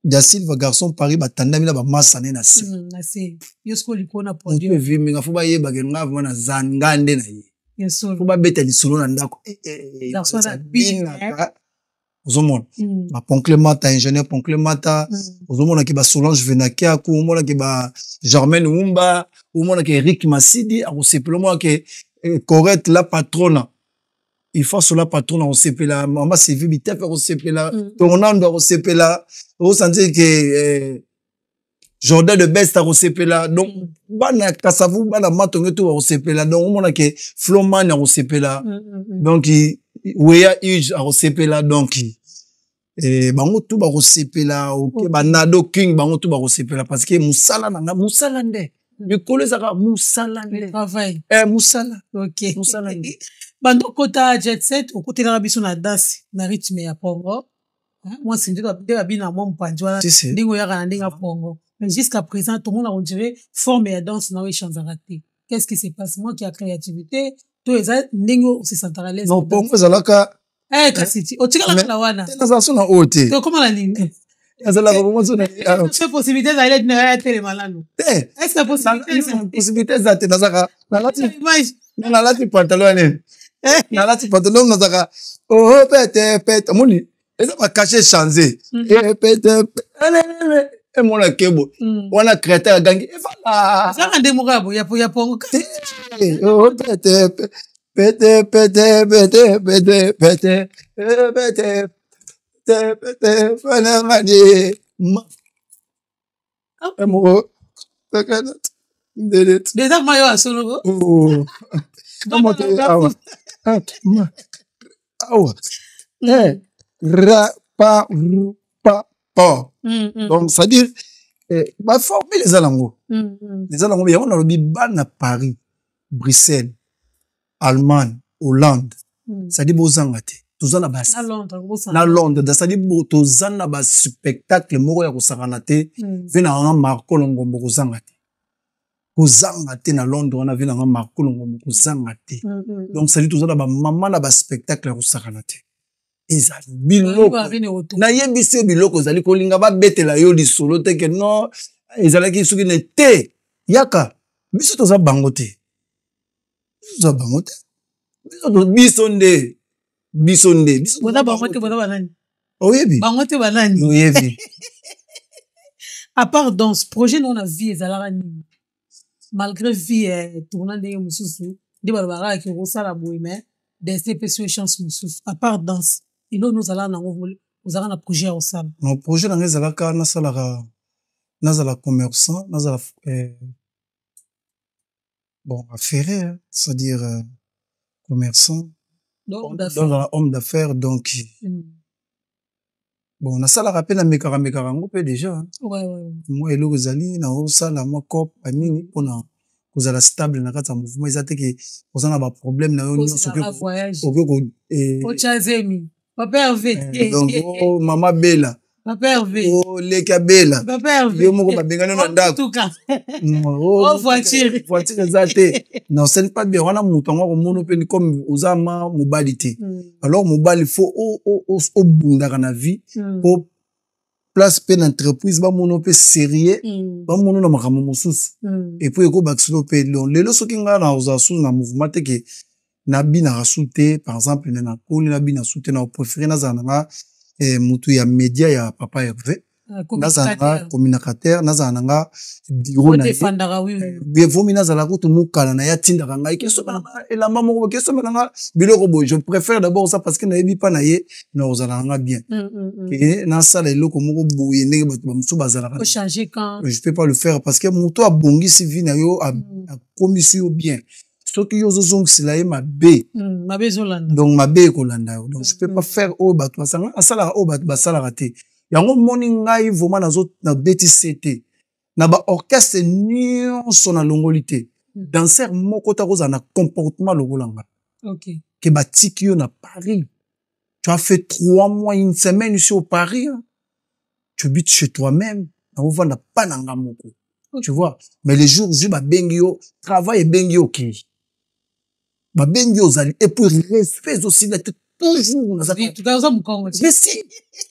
Da Silva garçon Paris batandami na bamasa ne na se. Na se. Yo sikoyo likolo na Motu podium. evimbi nga, fo bayebake nga vraiment naza nga nde na ye. Ya solo. Fo babeta lisolo na ndako. Eh, eh, eh, Garçon na bina, babinaka. Ozomona baponcle mata, ingénieur poncle mata. Ozomonaki ba Solange Venakiaku, omonaki ba Germaine Wumba, omonaki Eric Masidi akosepela, omonaki Corette la patrona, Ifaso la patrona akosepela, mama Sylvie Bitepe akosepela, Tornando akosepela, osentir ke Jordan de Best akosepela. Donc bana Kasavu, bana Matonge to akosepela. Donc omona ke Floman akosepela, donc Weya Uge akosepela, donc bango tu bakosepela. Ok, banado King, bango tu bakosepela parce que mosala na nga, mosala nde mikolo ezaka mosala Le nde travail. Mosala. Mosala nde. Bando okota jet set, okotelaka biso na danse na rythme ya pongo. Hein, mwasi nde nde babina mwa mopanzi wana. Si, si. Ndenge oyaka na ndenge ya pongo, mais jusqu'à présent tomona on dirait forme ya danse na yo echangeaka te. Qu'est-ce qui se passe? Manque ya créativité to eza ndenge ose sentaka à l'aise? Non, pongo ezalaka kasi ti otikalaka na wana. Te, nazala so na oyo te. Tokóma na nini? Nazalaka bongo so na So possibilité ezali na ya telema nanu? Te. Est ce que possibilité ezali? Possibilité eza te. Nazalaka nalati Image. Nalati pantalon ya nini, nalati pantalon, nazalaka oh pete pete, omoni eza bacachet échange. Pete emona kebo wana créateur agangi efala. Ezalaka nde moko ya pongo. Te, oh pete pete pete pete pete pete pete pete pete fana ngani ma moko. Déjà mayo asoloko. Oh. Moto awa. Awa. Ra pa ru pa pa. Donc c'est à dire baformule eza nango. Eza nango yango nalobi bana Paris, Bruxelles, Allemagne, Hollande. C'est-à-dire bozanga te. Toza na ba Na Londres bosana. Na Londres, c'est-à-dire toza na ba spectacle moko ya kosakana te. Ve na nga Marco Longombo kozanga te. Kozanga te na Londres wana, ve na nga Marco Longombo kozanga te. Donc c'est-à-dire toza na ba mama na ba spectacle ya kosakana te. Ezali biloko. Nayebisi yo biloko ezali kolinga babetela yo lisolo te ke non, ezalaki soki ne te. Yaka, biso toza bango te. Biso toza bango te. Biso nde. Biso nde. Biso Boza bango te, boza banani? Oyebi? Bango te banani? Oyebi. À part danse, projet no na vie ezalaka nini? Malgré vie tourna ndenge mosusu, nde balobaka kaka okosala boye, mais destin epesi yo chance mosusu. À part danse, eloko nini ozalaka nango, ozalaka na projet ya kosala? Non, projet na ngai ezalaka nasalaka, nazala commerçant, nazala bon, affairé, hein, c'est-à-dire commerçant. Donc, d'affaires. Donc, homme d'affaires, donc bon, nasalaka mpe, namekaka mekaka yango mpe déjà, hein. Mwa eloko ezali naosala mwa cop banini mpona kozala stable na kati ya mouvement. Eza te ke oza na baproblème na yo nyonso. Ozelaka voyage. Okoki ko Otya zemi, papa Hervé. Donc oh, mama Bela. Papa Hervé. Oh, leki abela. Papa Hervé. Yo moko babengani na ndako. Tuka. Oh, Oh, voiture. Voiture eza te. Non, ce n'est pas bien. Wana moto yango akomona mpe comme oza ma mobali te. Alors mobali faut obundaka na vie po place mpe na entreprise bamona mpe sérieux, bamona na makambo mosusu. Et puis ekobakisa mpe. Donc lelo soki ngai nazala su na mouvement te ke nabinaka su te, par exemple na nakoli nabina su te, na préféré nazala na nga motu ya média ya papa Hervé, nazala na nga communicateur, nazala na nga bureau na ye. Odefandaka, oui. Vomi nazala kutu mokala na ye, atindaka ngai kesomela nga elamba moko boye, kesomela nga biloko boye. Je préfère d'abord ça parce que nayebi mpa na ye na kozala na nga bien ke nasala eloko moko boye ndenge bato bamosusu bazalaka. Ochange quand? Je peux pas le faire parce que moto abongisi vie na yo, akomisi yo bien, soki yo ozozongisela ye mabe, Mabe ezolanda. Donc mabe ekolanda yo. Donc je peux pas faire oyo bato basala, asalaka oyo bato basalaka te. Yango moni ngai vraiment nazo nabeti se te na baorchestre nyonso, nalongoli te danser moko ta kozala na comportement lokola nga. Ke batiki yo na Paris, tu as fait 3 mois, une semaine ici au Paris, hein. Tu habites chez toi-même, naovanda pa na nga moko. Tu vois, mais les jours J babengi yo travail, ebengi yo okei, babengi yo ozali, et puis respect ezosila te. Toujours naza mokongo. Mais si,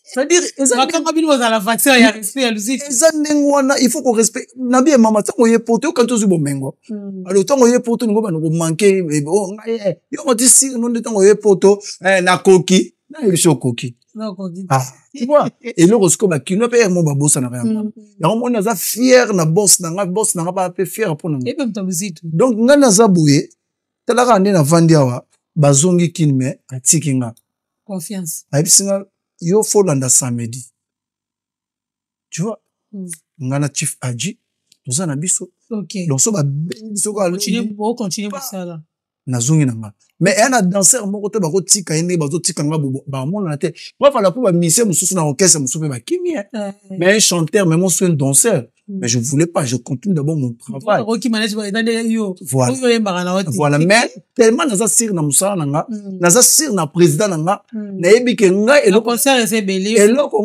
c'est-à-dire eza bino bozala vaccin ya respect ya luzitu. Eza ndenge wana, il faut korespect na bien mama. Ntango oye poto, yokanti ozwi bomengo. Alors ntango oye poto, ningo bana komanke ngai yo mati sire no nde. Ntango oye poto, nakoki nayebi so okoki. Ah, tu vois, eloko sikoyo bakino mpe mo babosanaka yango. Yango moni naza fier na boss na nga, boss na nga baa mpe fier mpo na nga. Donc ngai naza boye, talaka nde navandi awa, bazongi kini me atiki nga. Confiance. Ayebisi nga: yo faut landa samedi, tu vois. Nga na Chief Aji toza na biso. Donc so babengi biso kaka, nazongi na nga. Mais eya na danser moko te bakotika ye ndenge bazotika nga, bamonana te. Bafala mpo bamusicien mosusu na orchestre mosusu mpe bakimi, mais un chanteur, mais moi suis un danseur. Mais je voulais pas, je continue d'abord mon travail. Voilà, voilà. Mais tellement naza sûr na mosala na nga, naza sûr na président na nga, nayebi ke ngai eloko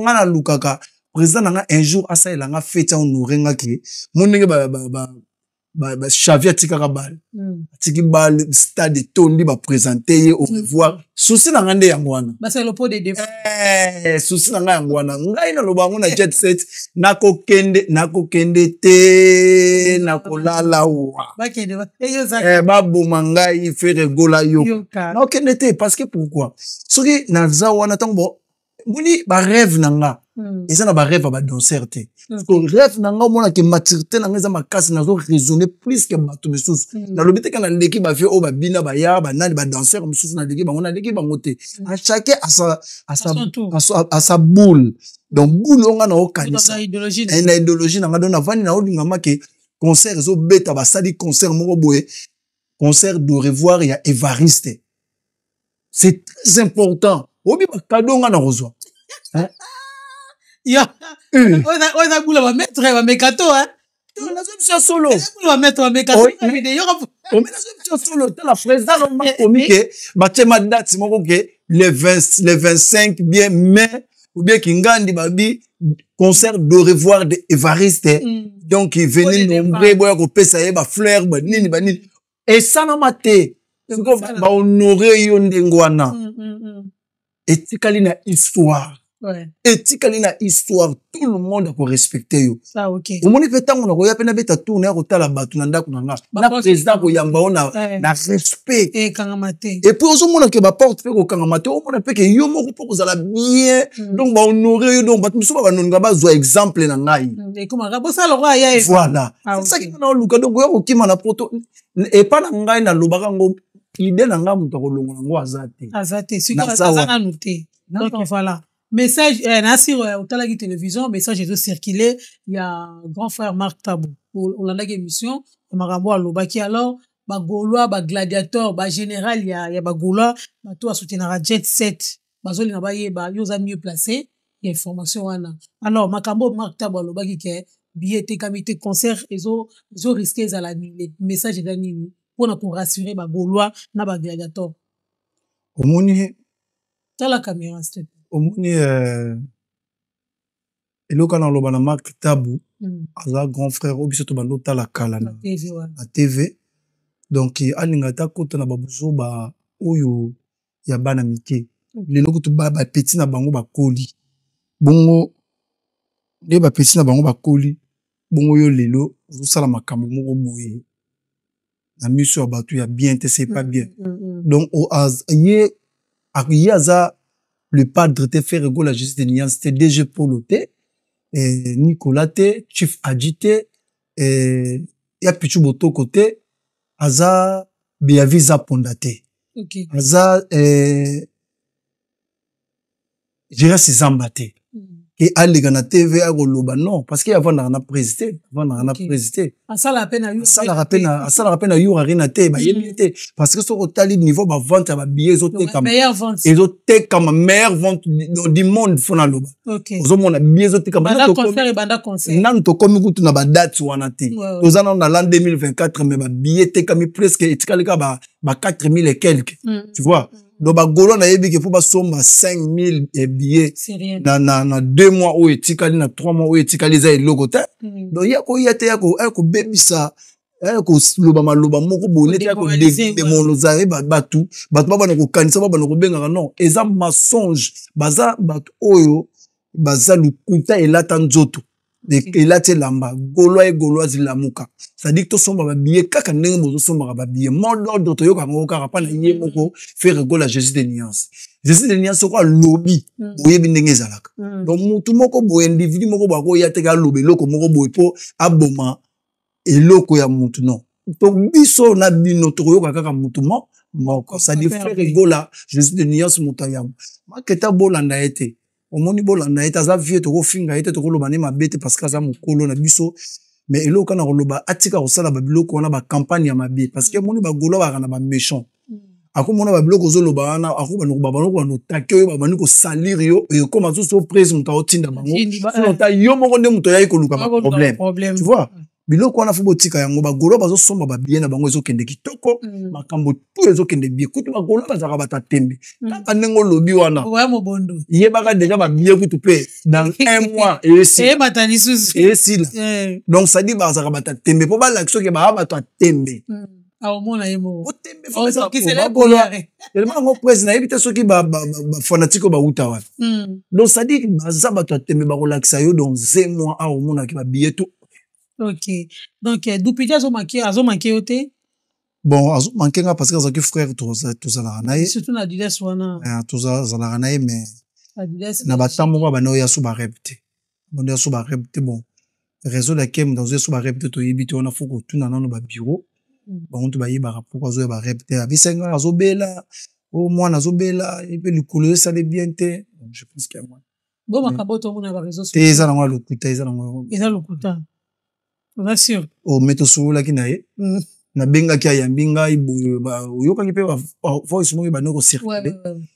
nga nalukaka, président na nga un jour asalela nga feti, ahonore nga ke mo ndenge Xavi atikaka bale, atiki bale, stade etondi, baprésente ye au revoir. Souci na ngai nde yango wana, souci na ngai yango wana. Ngai naloba yango na jet set, nakokende, nakokende te, nakolala wa, baboma ngai. Ferre Gola yo, nakokende te. Parce que pourquoi? Soki naza wana, ntango bon moni barêve na nga eza na barêve ya badanser te. Rêve na nga, omonake maturité na nga eza makasi, nazo raisonner plus ke bato misusu. Nalobi te ke naleki bavie oyo babina, baya banani, badanser mosusu, naleki bango, naleki bango te. À chacun à sa boule. Donc boule oyo nga naokanisa na idéologie na nga, donc navandi, naolingama ke concert ezobeta, basali concert moko boye, concert de revoir ya Evariste, c'est très important. Obi bacadeau nga na kozwa. Oyo eza bula bamaître bamekato. Nazo biso ya solo, nazo biso ya solo. Tala, président makomi ke batie ma date moko ke le 20, le 25 bien mai ou bien kingandi, babi concert de revoir de Evariste. Donc venez nombreux, boya kopesa ye bafleur, banini banini. Esalama te, bahonore yo ndenge wana, etikali na histoire, etikali na histoire, tout le monde akorespecte yo. Omoni mpe ntango nakoya mpe nabeta tour na ya kotala bato na ndako na nga, na président koyamba yo na respect. Et puis ozomona ke baporte mpe kokangama te, omona mpe ke yo moko mpo kozala bien. Donc bahonore yo, donc bato mosusu banoninga bazwa exemple na ngai. Voilà, c'est ça ki na oluka. Donc oya kokima na poto epa na ngai, nalobaka ngo idée na ngai, moto akolongola ngo aza te. Aza te, aza nanu te. Donc voilà message nasir otalaki télévision, message ezocircule ya grand frère Marc Tabo. Olandaki émission ya makambo alobaki. Alors bagaulois, bagladiateur, bagénéral ya bagaulois, bato basoutenaka jet set, bazolinga bayeba yo, oza mieux placé ya information wana. Alors makambo Marc Tabo alobaki ke billet etekami te, concert ezorisque ezala annulé, message eza nini mpona korassurer bagaulois na bagladiateur? Omoni. Tala caméra. Omoni, eloko wana aloba na Marc Tabu, aza grand frère oyo biso tobanda otala kala na TV. Donc alinga te akota na babuzoba oyo ya bana mike. Lelo kutu bapeti na bango bakoli bongo, nde bapeti na bango bakoli bongo, yo lelo ozosala makambo moko boye na miso ya bato ya bien te, c'est pas bien. Donc ye aza le padre te, Ferre Gola, Jésus de nuance te, DG Polo te, Nicolas te, Chief Aji te, ya Pichu Botoko te, aza Beavi Zaponda te, aza Gérasi Zamba te ke aleka na TV akoloba. Non, parce que avandaka na prise te, avandaka na prise te, asalaka mpe na Yura Arena te, bayebi ye te. Parce que soki otali niveau bavente ya babillet ezotekama, ezotekama meilleure vente du monde, fo naloba. Ozomona billet ezotekama, nanu tokomi kutu na badate wana te, toza nanu na l'an 2024, mais babillet etekami presque, etikali kaka ba 4000 et quelque, tu vois. Donc bagaulois nayebi ke mpo basomba 5000 billets na 2 mois oyo etikali, na 3 mois oyo etikali, eza eloko te. Donc ya koya te, ya kobebisa. Koloba maloba moko boye neti ya kodemolozare bato, bato babanda kokanisa, babanda kobengaka. Non, eza mensonge. Baza bato oyo baza lokuta elata nzoto, elati elamba. Gaulois et Gauloise, lamuka. C'est-à-dire tosomba babillet kaka ndenge bozosombaka babillet. Mot d'ordre toyoka yango kaka mpa na ye moko Ferre Gola, Jésus de Nuance. Jésus de Nuance soko alobi, boyebi ndenge ezalaka. Donc mutu moko boye, individu moko boye akoya teke aloba eloko moko boye mpo aboma eloko ya mutu, non. To biso na bino tokoyoka kaka mutu moko, c'est-à-dire Ferre Gola, Jésus de Nuance. Moto ayamba maketa, bolanda ye te. Omoni, bolanda ye te, aza vieux. Tokofinga ye te, tokoloba nde mabe te parce que aza mokolo na biso. Mais eloko kana koloba, atika kosala babiloko wana, bacampagne ya mabe, parce que omoni, bagaulois bazalaka na baméchant. Akomona babiloko ozoloba wana, akobanda otake oyo, babandi kosalir yo, ekoma susu prise. Moto aotinda bango, sinon ta yo moko nde moto oyaki koluka baproblème, tu vois. Biloko wana, faut botika yango. Bagaulois bazosomba babillet na bango, ezokende kitoko. Makambo tu ezokende bien. Kutu bagaulois bazalaka bato atembe. Kaka ndenge olobi wana, yebaka déjà babillet kutu mpe dans un mois esila. Donc c'est-à-dire bazalaka bato atembe mpo balakisa soki baa bato atembe. Aomona ye moko. Otembe tellement yango prese. Nayebi te soki bafanatike oyo bauta wapi. Donc c'est-à-dire baza bato ya tembe, bakolakisa yo dans un mois awa omonaki babillet tout. Ok, donc Dupidi azomanke yo te? Bon, azomanke nga parce que azalaki frère, tozalaka na ye. Surtout na Adidas wana. Tozalaka na ye, mais na batemps moko abanda oya so barep te, abanda oya so barep te. Bon, réseau laquelle moto azoya so barep te, toyebi te. Wana faut kotuna nano babureau, bango to bayebaka pourquoi azoya barep te. Abisaki nga azobela, o mwana azobela mpe likolo esali bien te. Je pense que yango. Bo makambo tomona baréseau. Te, eza nango ya lokuta, eza nango. Eza lokuta, oza sûr? O me tosololaki na ye, nabengaki, ayambi ngai boye. Oyokaki mpe voice moko ebandi kocircule.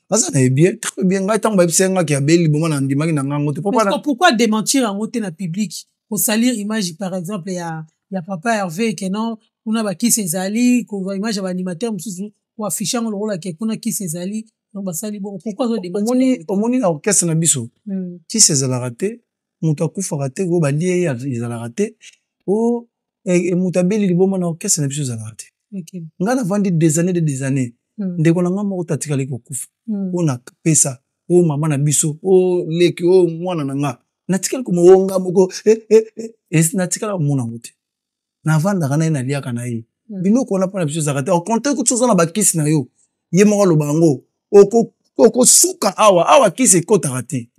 Aza na ye bien, très bien. Ngai ntango bayebisaki ngaki abeli liboma, na ndimaki na ngango te. Pourquoi démentir yango te na public, kosalir image par exemple ya papa Hervé ke non, kuna bakisi ezali, kozwa image ya baanimateur mosusu, koaffiche yango lokola ke kuna kisi ezali? Donc basali bongo, pourquoi? Omoni, omoni na orchestre na biso, kisi ezalaka te, moto akufaka te, oyo balie ye ezalaka te, o moto abeli liboma na orchestre na biso ezalaka te. Ngai navandi des années de des années, ndeko na ngai moko te atikali kokufa oyo napesa, oyo mama na biso, oyo leki, oyo mwana na nga. Natikali komo nga moko, natikala komona yango te. Navandaka na ye, naliaka na ye. Biloko wana mpona biso ezalaka te. Au contraire kutu, oza na bakisi na yo, ye moko aloba yango, okosuka awa awa, kisi ekotaka te.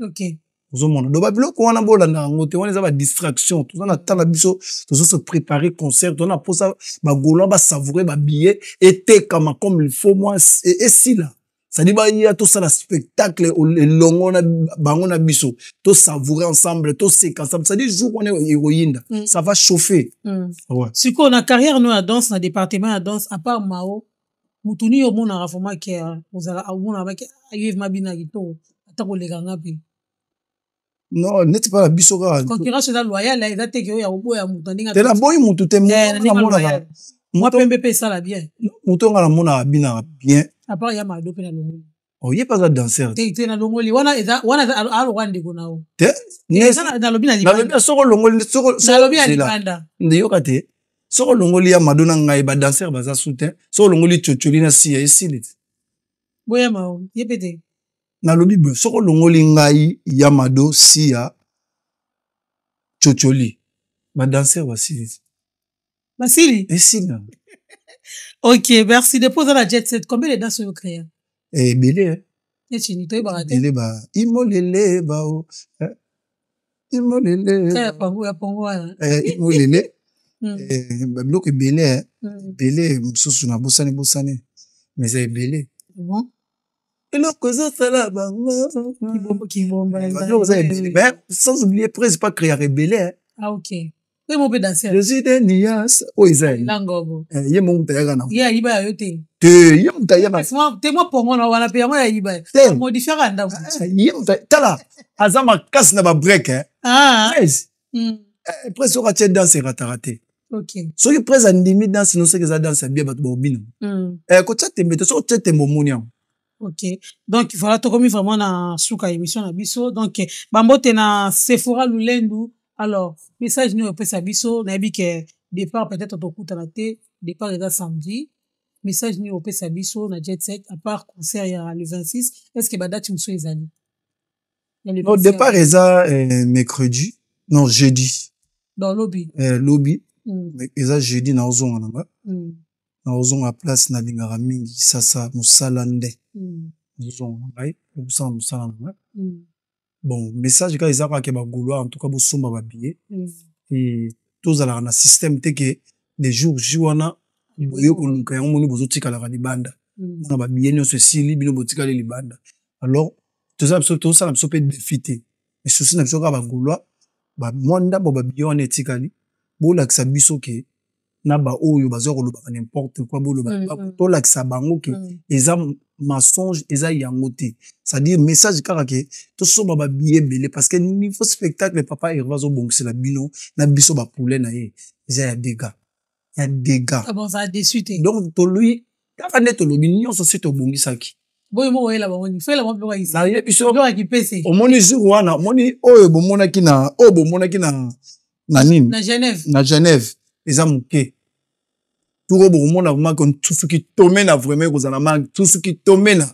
Ozomona, donc babiloko wana bolanda yango te. Wana eza badistraction. Toza na tala biso tozo se préparer concert, toza na mposa bagaulois basavoure babillet, etekama comme il faut, mwa esila. C'est-à-dire baya tosala spectacle elongo na bango na biso, tosavoure ensemble, toseka ensemble. C'est-à-dire jour wana ekoyinda, ça va chauffer. Ouais. Sikoyo na carrière no ya danse, na département ya danse, à part Mao, motu nini omonaka vraiment ke ozala, omonaka ke ayevi mabina kitoko ata koleka nga mpe? Non, neti mpa na biso kaka. Concurrence eza loyale, eza te ke oyo ya koboya moto ndenge. Te, naboyi motu te. Namonaka mwa pembe mpe esala bien. Moto nga namonaka binaka bien. À part ya Mado mpe na longoli. Oh, ye mpe aza danseur. Te te, nalongoli wana, eza wana alokwa ndeko na yo. Te. Nalobi na libanda. Soko olongoli. Nalobi na libanda. Ndeyoka te, soko olongoli ya Mado na ngai, badanser baza su te. Soko olongoli Tiotioli na Siya, esili te. Boyama ye mpe te. Nalobi boye, soko olongoli ngai, ya Mado, Siya, Tiotioli, badanser basili te. Basili. Esili. Ok, merci. Depuis oza na Jet Set, combien de danse oyo créa? Ebele. Neti ni toyebaka te. Ebele, ba imolele, bao imolele. Ya pango, ya pango wana. Imolele, babiloko ebele ebele mosusu nabosani bosani, mais eza ebele. Bon. Eloko ezosala bango, biloko eza ebele, mais sans oublier prise pas créer ebele. Ah ok, ye mo mpe danser. Je suis de Nias oyo eza langobo. Ye mo moto ayaka na. Ye ayiba ya yo te. Te, ye moto ayaka. Te, mwa pongo na wana mpe yango yayiba, modifiaka ndako. Ye moto, tala, aza makasi na babreak. Prese, prese soki atie danse, erataka te. Soki prese andimi danse no, soki eza danse ya bia, bato baobina. Kotia tembe te, soki otie tembe, omoni yango. Ok, donc voilà, tokomi vraiment na suka émission na biso. Donc bambote na Sephora Lulendu. Alors message nini opesa biso? Nayebi ke Départ peut-être tokutana te, départ eza samedi. Message nini opesa biso na Jet Set, à part concert ya le 26? Est ce que badate mosusu ezali? Non, départ eza mercredi, non, jeudi. Dans lobi. Lobi. Eza jeudi, naozonga na nga. Naozonga place nalingaka mingi, sasa mosala nde. Nazozonga na ngai okosala mosala na nga. Bon, message kaka eza kaka ke bagaulois, en tout cas bosomba babillet. E tozalaka na système te ke le jour J wana boye koluka yango, moni bozotikalaka libanda mpona babillet nyonso esili, bino botikali libanda. Alors tozala biso, tozosala biso mpe défi te, mais souci na biso kaka bagaulois, mwa ndambo babillet wana etikali, bolakisa biso ke na baoyo bazwa kolobaka n'importe quoi, boloba, tolakisa bango ke eza mensonge, eza yango te. C'est-à-dire message kaka ke tosomba babillet ebele, parce que niveau spectacle papa Herve azobongisela bino na biso bapoulet na ye eza ya dégâts, ya dégâts. Ah bon, ça déçu te? Donc tolobi kaka nde tolobi nyonso si tobongisaki. Boyo moko oyela bango nini? Foyela bango biloko. Nayebi so. Biloko ya kipese. Omoni jour wana, omoni oyo bomonaki na oyo bomonaki na nini? Na Genève. Na Genève eza moke. Turo bokomona vraiment ke ntusuki tomena, vraiment ekozala ma ntusuki tomena.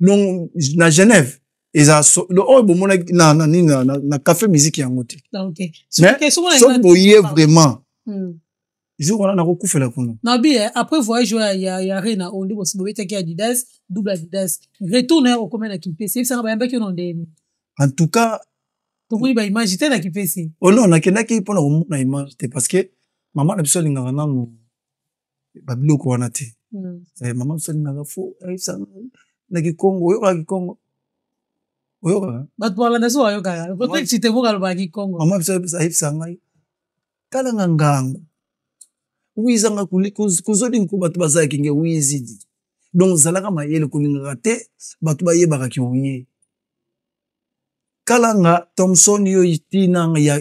Donc na Genève eza oyo bomonaki na nini, na café musique, yango te. Mais soki boye vraiment jour wana, nakokufela kuna. Nabi après voyage oyo ya Arena, oyo nde bobetaki Adidas, double Adidas, retour na ye okómi na Kimpese, yebisanga bayambaki yo na ndeni? En tout cas Tomoni baimage te na Kimpese. Oh non, nakendaki mpona komona image te, parce que mama na biso alingaka nanu babiloko wana te. Mama biso alingaka fo ayebisa na kikongo. Oyokaka kikongo? Oyokaka? Bato balanda so bayokaka te, moko alobaka kikongo. Mama biso ayebisa ngai: "Talanga ngango wizanga kuzodinga bato bazalaki nge wizidi." Donc ozalaka mayele, kolingaka te bato bayebaka ki oye kalanga Thomson yo ntina ya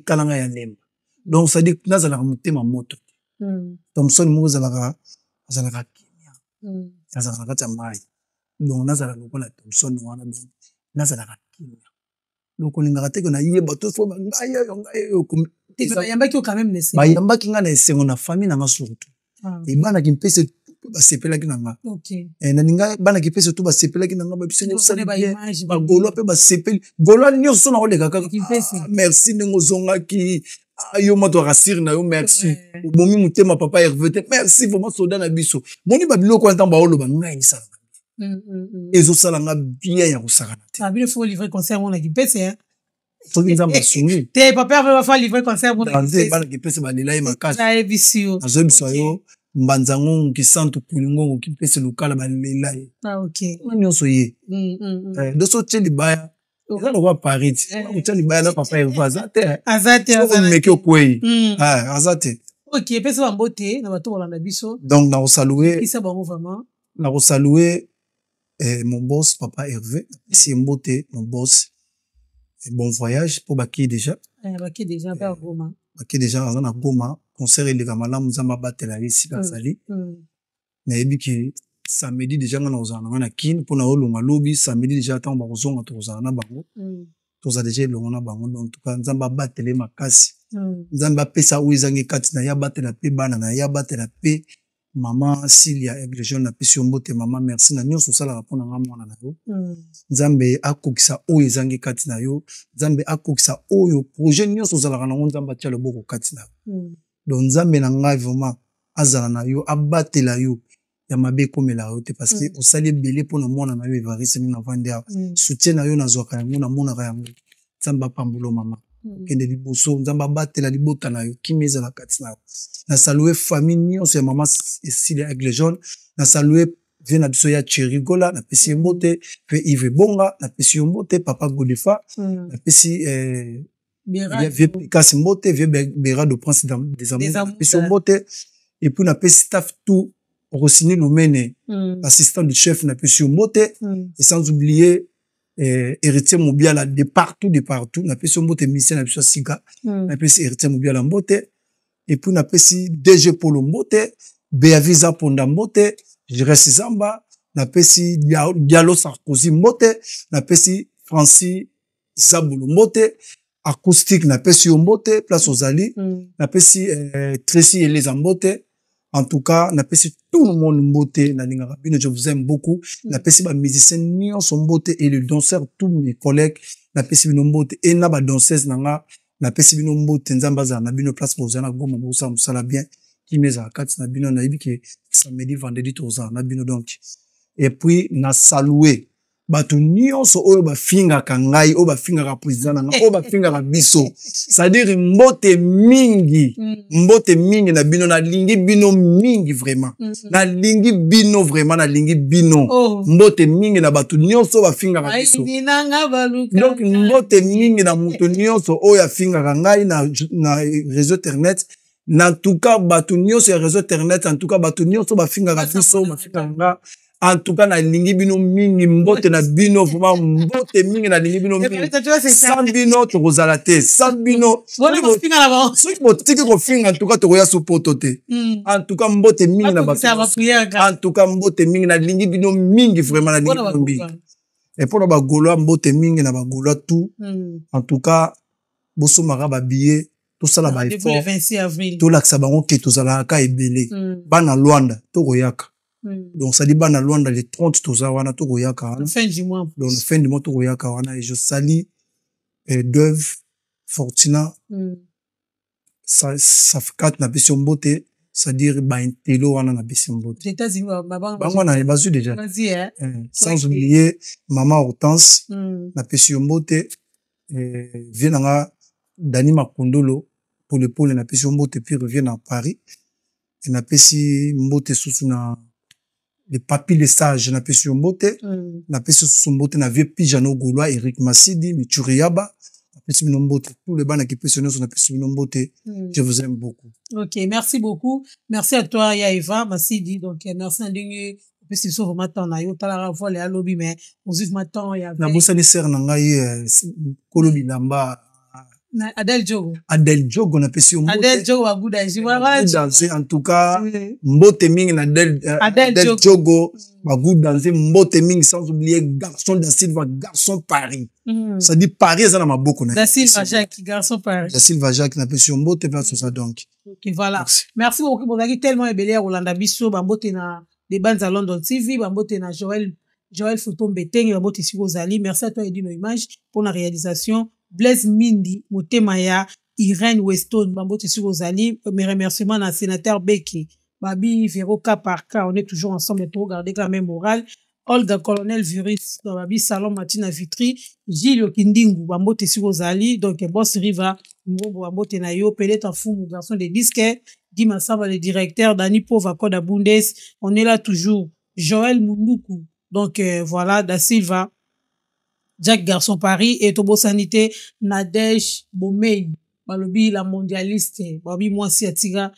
kalanga ya lemba. Donc c'est-à-dire nazalaka motema moto te. Thomson moko azalaka kimia, azalaka na kati ya mai. Donc nazala lokola Thomson wana, donc nazalaka kimia. Donc kolingaka te ke nayeba to fo ngai oyo, ngai oyo. Bayambaki yo quand même na esengo? Bayambaki ngai na esengo, na famille na nga surtout. Ebanaki mpese mpe basepelaki na nga. Naninga banaki mpese to basepelaki na nga, babiso nyonso bagaulois mpe basepeli. Gaulois nyonso na koleka kaka: "Merci ndenge ozongaki yo, moto rasire na yo, merci, obomi motema papa Herve te, merci vraiment, soda na biso." Moni babiloko wana, ntango baoloba ngai esalaka, ezosala nga bien ya kosakana te. Bino faut livrer concert mona Kimpese. Soki Nzambe asungi. Te, papa Herve bafa livrer concert mona. Nze bana Kimpese balela ye makasi. Nayebisi yo. Nazoyebisa yo, Mbanza Ngongo, Kisantu, Kulingongo, Kimpese, Lukala balela ye. Nyonso ye doso otie libaya, eza lokwa Paris ti otia libaya na papa Herve aza te. Aza te. Omeki okwei, aza te. Ok, epesa bambote na bato kolanda biso. Donc nakosalue Kisa bango vraiment. Nakosalue mon boss papa Hervé, napesi ye mbote, mon boss, bon voyage mpo bakei déjà. Bakei déjà mpe Goma. Bakei déjà, aza na Goma. Concert eleka malamu, Nzambe abatela ye esika azali. Nayebi ke samedi déjà nga na kozala na nga na Kine mpona olonga lobi samedi déjà. Ntango bakozonga, tokozala na bango, tozala déjà elongo na bango. Donc en tout cas Nzambe abatela ye makasi. Nzambe apesa oyo ezangi kati na ye, abatela mpe bana na ye, abatela mpe mama Silia Aigle Jaune. Napesi yo mbote mama, merci na nyonso osalaka mpo na nga mwana na yo. Nzambe akokisa oyo ezangi kati na yo, Nzambe akokisa oyo projet nyonso ozalaka nango, Nzambe atia loboko kati na yo. Donc Nzambe na ngai vraiment azala na yo, abatela yo, ya mabe ekomela yo te, parce que osali ebele mpona mwana na yo Evariste. Ndenge navandi awa, soutien na yo nazwaka yango, namonaka yango. Nzambe apambola mama, okende liboso, Nzambe abatela libota na yo, kimia ezala kati na yo. Nasalue famille nyonso ya mama Esilia Aigle Jaune, nasalue vie na biso ya Thierry Gola, napesi ye mbote, mpe Yves Bonga, napesi yo mbote, papa Godefa. Napesi vie Pikas mbote, vie Berado Prince des Amours, napesi yo mbote. Et puis napesi staff tout, Rossini Lumene, assistant du chef, napesi yo mbote. Et sans oublier Héritier Mobiala de partout, de partout, napesi yo mbote, musicien na biso ya sika. Napesi Héritier Mobiala mbote, et puis napesi DG Polo mbote, Beaviza Ponda mbote, Jires Zamba, napesi Diallo Sarkozy mbote, napesi Francis Zabulu mbote. Acoustique, napesi yo mbote place ozali. Napesi Tracy Eleza mbote. En tout cas, napesi tout le monde mbote. Nalingaka bino, je vous aime beaucoup. Napesi bamusicien nyonso mbote et le danseur, tous mes collègues, napesi bino mbote. E na badanseuse na nga, napesi bino mbote. Nzambe azala na bino place bozala na Goma, bosala mosala bien, kimia ezala kati na bino. Nayebi ke samedi, vendredi tozala na bino. Donc, et puis na salue bato nyonso oyo bafingaka ngai, oyo bafingaka président na ngai, oyo bafingaka biso, c'est-à-dire mbote mingi, mbote mingi na bino. Nalingi bino mingi vraiment, nalingi bino vraiment, nalingi bino. Oh. Mbote mingi na bato nyonso oyo bafingaka biso. Bayini nanga baluka. Donc mbote mingi na moto nyonso oyo afingaka ngai na réseau internet. Na tout cas, bato nyonso ya réseau internet, en tout cas bato nyonso bafingaka biso, bafingaka nga, en tout cas nalingi bino mingi. Mbote na bino vraiment, mbote mingi, nalingi bino mingi. Sans bino tokozala te, sans bino. Bona kofinga na bango. Soki botiki kofinga, en tout cas tokoya su poto te. En tout cas mbote mingi na bato Bakokisa nyonso. Baprière kaka. En tout cas mbote mingi, nalingi bino mingi vraiment, nalingi Mpona bino mingi. Bakokana. Et mpona bagaulois, mbote mingi na bagaulois tout. En tout cas bosomaka babillet, tosala Rendez-vous le baeffort, 26 avril. Tolakisa bango ke tozalaka ka ebele. Bana Lwanda, tokoyaka. Donc sadi bana Lwanda, le 30 toza wana, tokoyaka wana. Fin du mois. Donc fin du mois tokoyaka wana. Et je salue Dove Fortuna, Safkat, napesi yo mbote, c'est-à-dire baintelo wana, napesi yo mbote. Les États-Unis, bango wana bazwi déjà. Vas-y, hein. Sans Ok. oublier mama Hortense, napesi yo mbote. Vie na nga Dani Makondolo Polepole, napesi yo mbote, puis revient na Paris. E napesi mbote susu na le papi le sage, napesi yo mbote. Napesi susu mbote na vieux Pijano Gaulois, Eric Masidi Michuriaba, napesi bino mbote. Tous les bana kipesi nyonso, napesi bino mbote. Je vous aime beaucoup. Ok, merci beaucoup. Merci à toi, Yaeva Masidi. Donc, merci na ndenge opesi biso vraiment temps na yo. Talaka voile ya lobi, mais ozwi vraiment temps ya Nabosani sere na ngai, kolo bilamba. Na Adèle Diogo. Adel Jogo, napesi yo mbote. Adèle Diogo Bagudaji. Voilà. Danse, en tout cas mbote mingi na Adel, Adel Adel Diogo. Diogo Bagu danse, mbote mingi. Sans oublier garçon da Silva, garçon Paris, ça dit Paris eza na maboko na ye. Da Silva Jacques, garçon Paris. Da Silva Jacques, napesi yo mbote place oza. Donc Ok, voilà. Merci. Merci beaucoup. Bozalaki tellement ebele ya kolanda biso. Bambote na Debanza London TV, bambote na Joël Joël Photo Mbetenge, bambote esika ozali. Merci à toi Edino Image pour la réalisation. Blaise Mindi, motema ya Irène Weston, bambote esika ozali. Mes remerciements na sénateur Beki. Babi Vero cas par cas, on est toujours ensemble pour garder la même morale. Olga Colonel Virus, dans Babi Salon Matina Vitry, Gilles Okindingu, bambote esika ozali. Donc Boss Riva, Ngombo, bambote na yo, Peleta Fumu, garçon des disques, Guy Massamba, le directeur, Dani Pova, Koda Bundes, on est là toujours. Joël Munduku, donc voilà, Da Silva, Jack Garçon Paris, et Tobo Sanité, Nadège Bomei, balobi la mondialiste, babi mwasi atiga,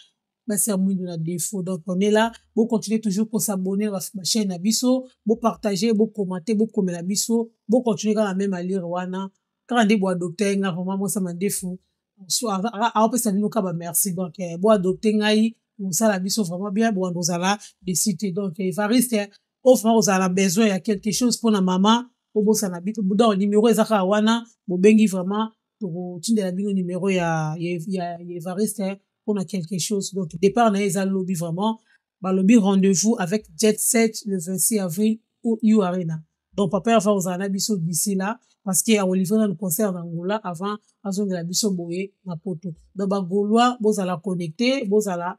basi ya mwindu na défaut. Donc on est là, bo continuer toujours pour s'abonner à ma chaîne na biso, bo partager, bo commenter, bo komela biso, bo continuer quand même à lire wana. Quand on dit bo adopter nga vraiment moi ça m'a défaut. Soit aopesa bino ka ba merci. Donc bo adopter ngai, mosala biso vraiment bien, bo ozala décité. Donc Evariste, oyo vraiment ozala besoin ya quelque chose mpona mama, obosana biso. Donc numéro eza kaka wana, bobengi vraiment, tokotindela bino numéro ya Evariste mpona quelque chose. Donc départ na ye eza lobi vraiment. Balobi rendez-vous avec Jet 7 le 26 avril au U Arena. Donc papa Hervé ozala na biso d'ici là, parce que akolivre nanu concert na Angola avant azongela biso boye na poto. Donc bagaulois, bozala connecté, bozala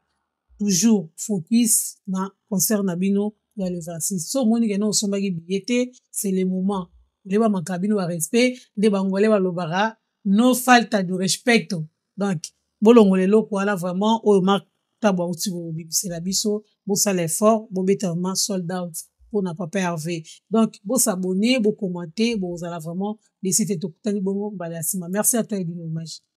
toujours focus na concert na bino ya le 26. So omoni kena osombaki billet te, c'est le moment nde bamaka bino barespect, nde bangolais balobaka no falta du respecto. Donc bolongola eloko wana vraiment oyo Mark Tabo auti kobibisela biso. Bosala effort, bobeta vraiment sold out mpona papa Hervé. Donc bosabonner, bocommenter, bozala vraiment déçus te. Tokutani bongo mbala ya nsima. Merci à toi, Edino Image.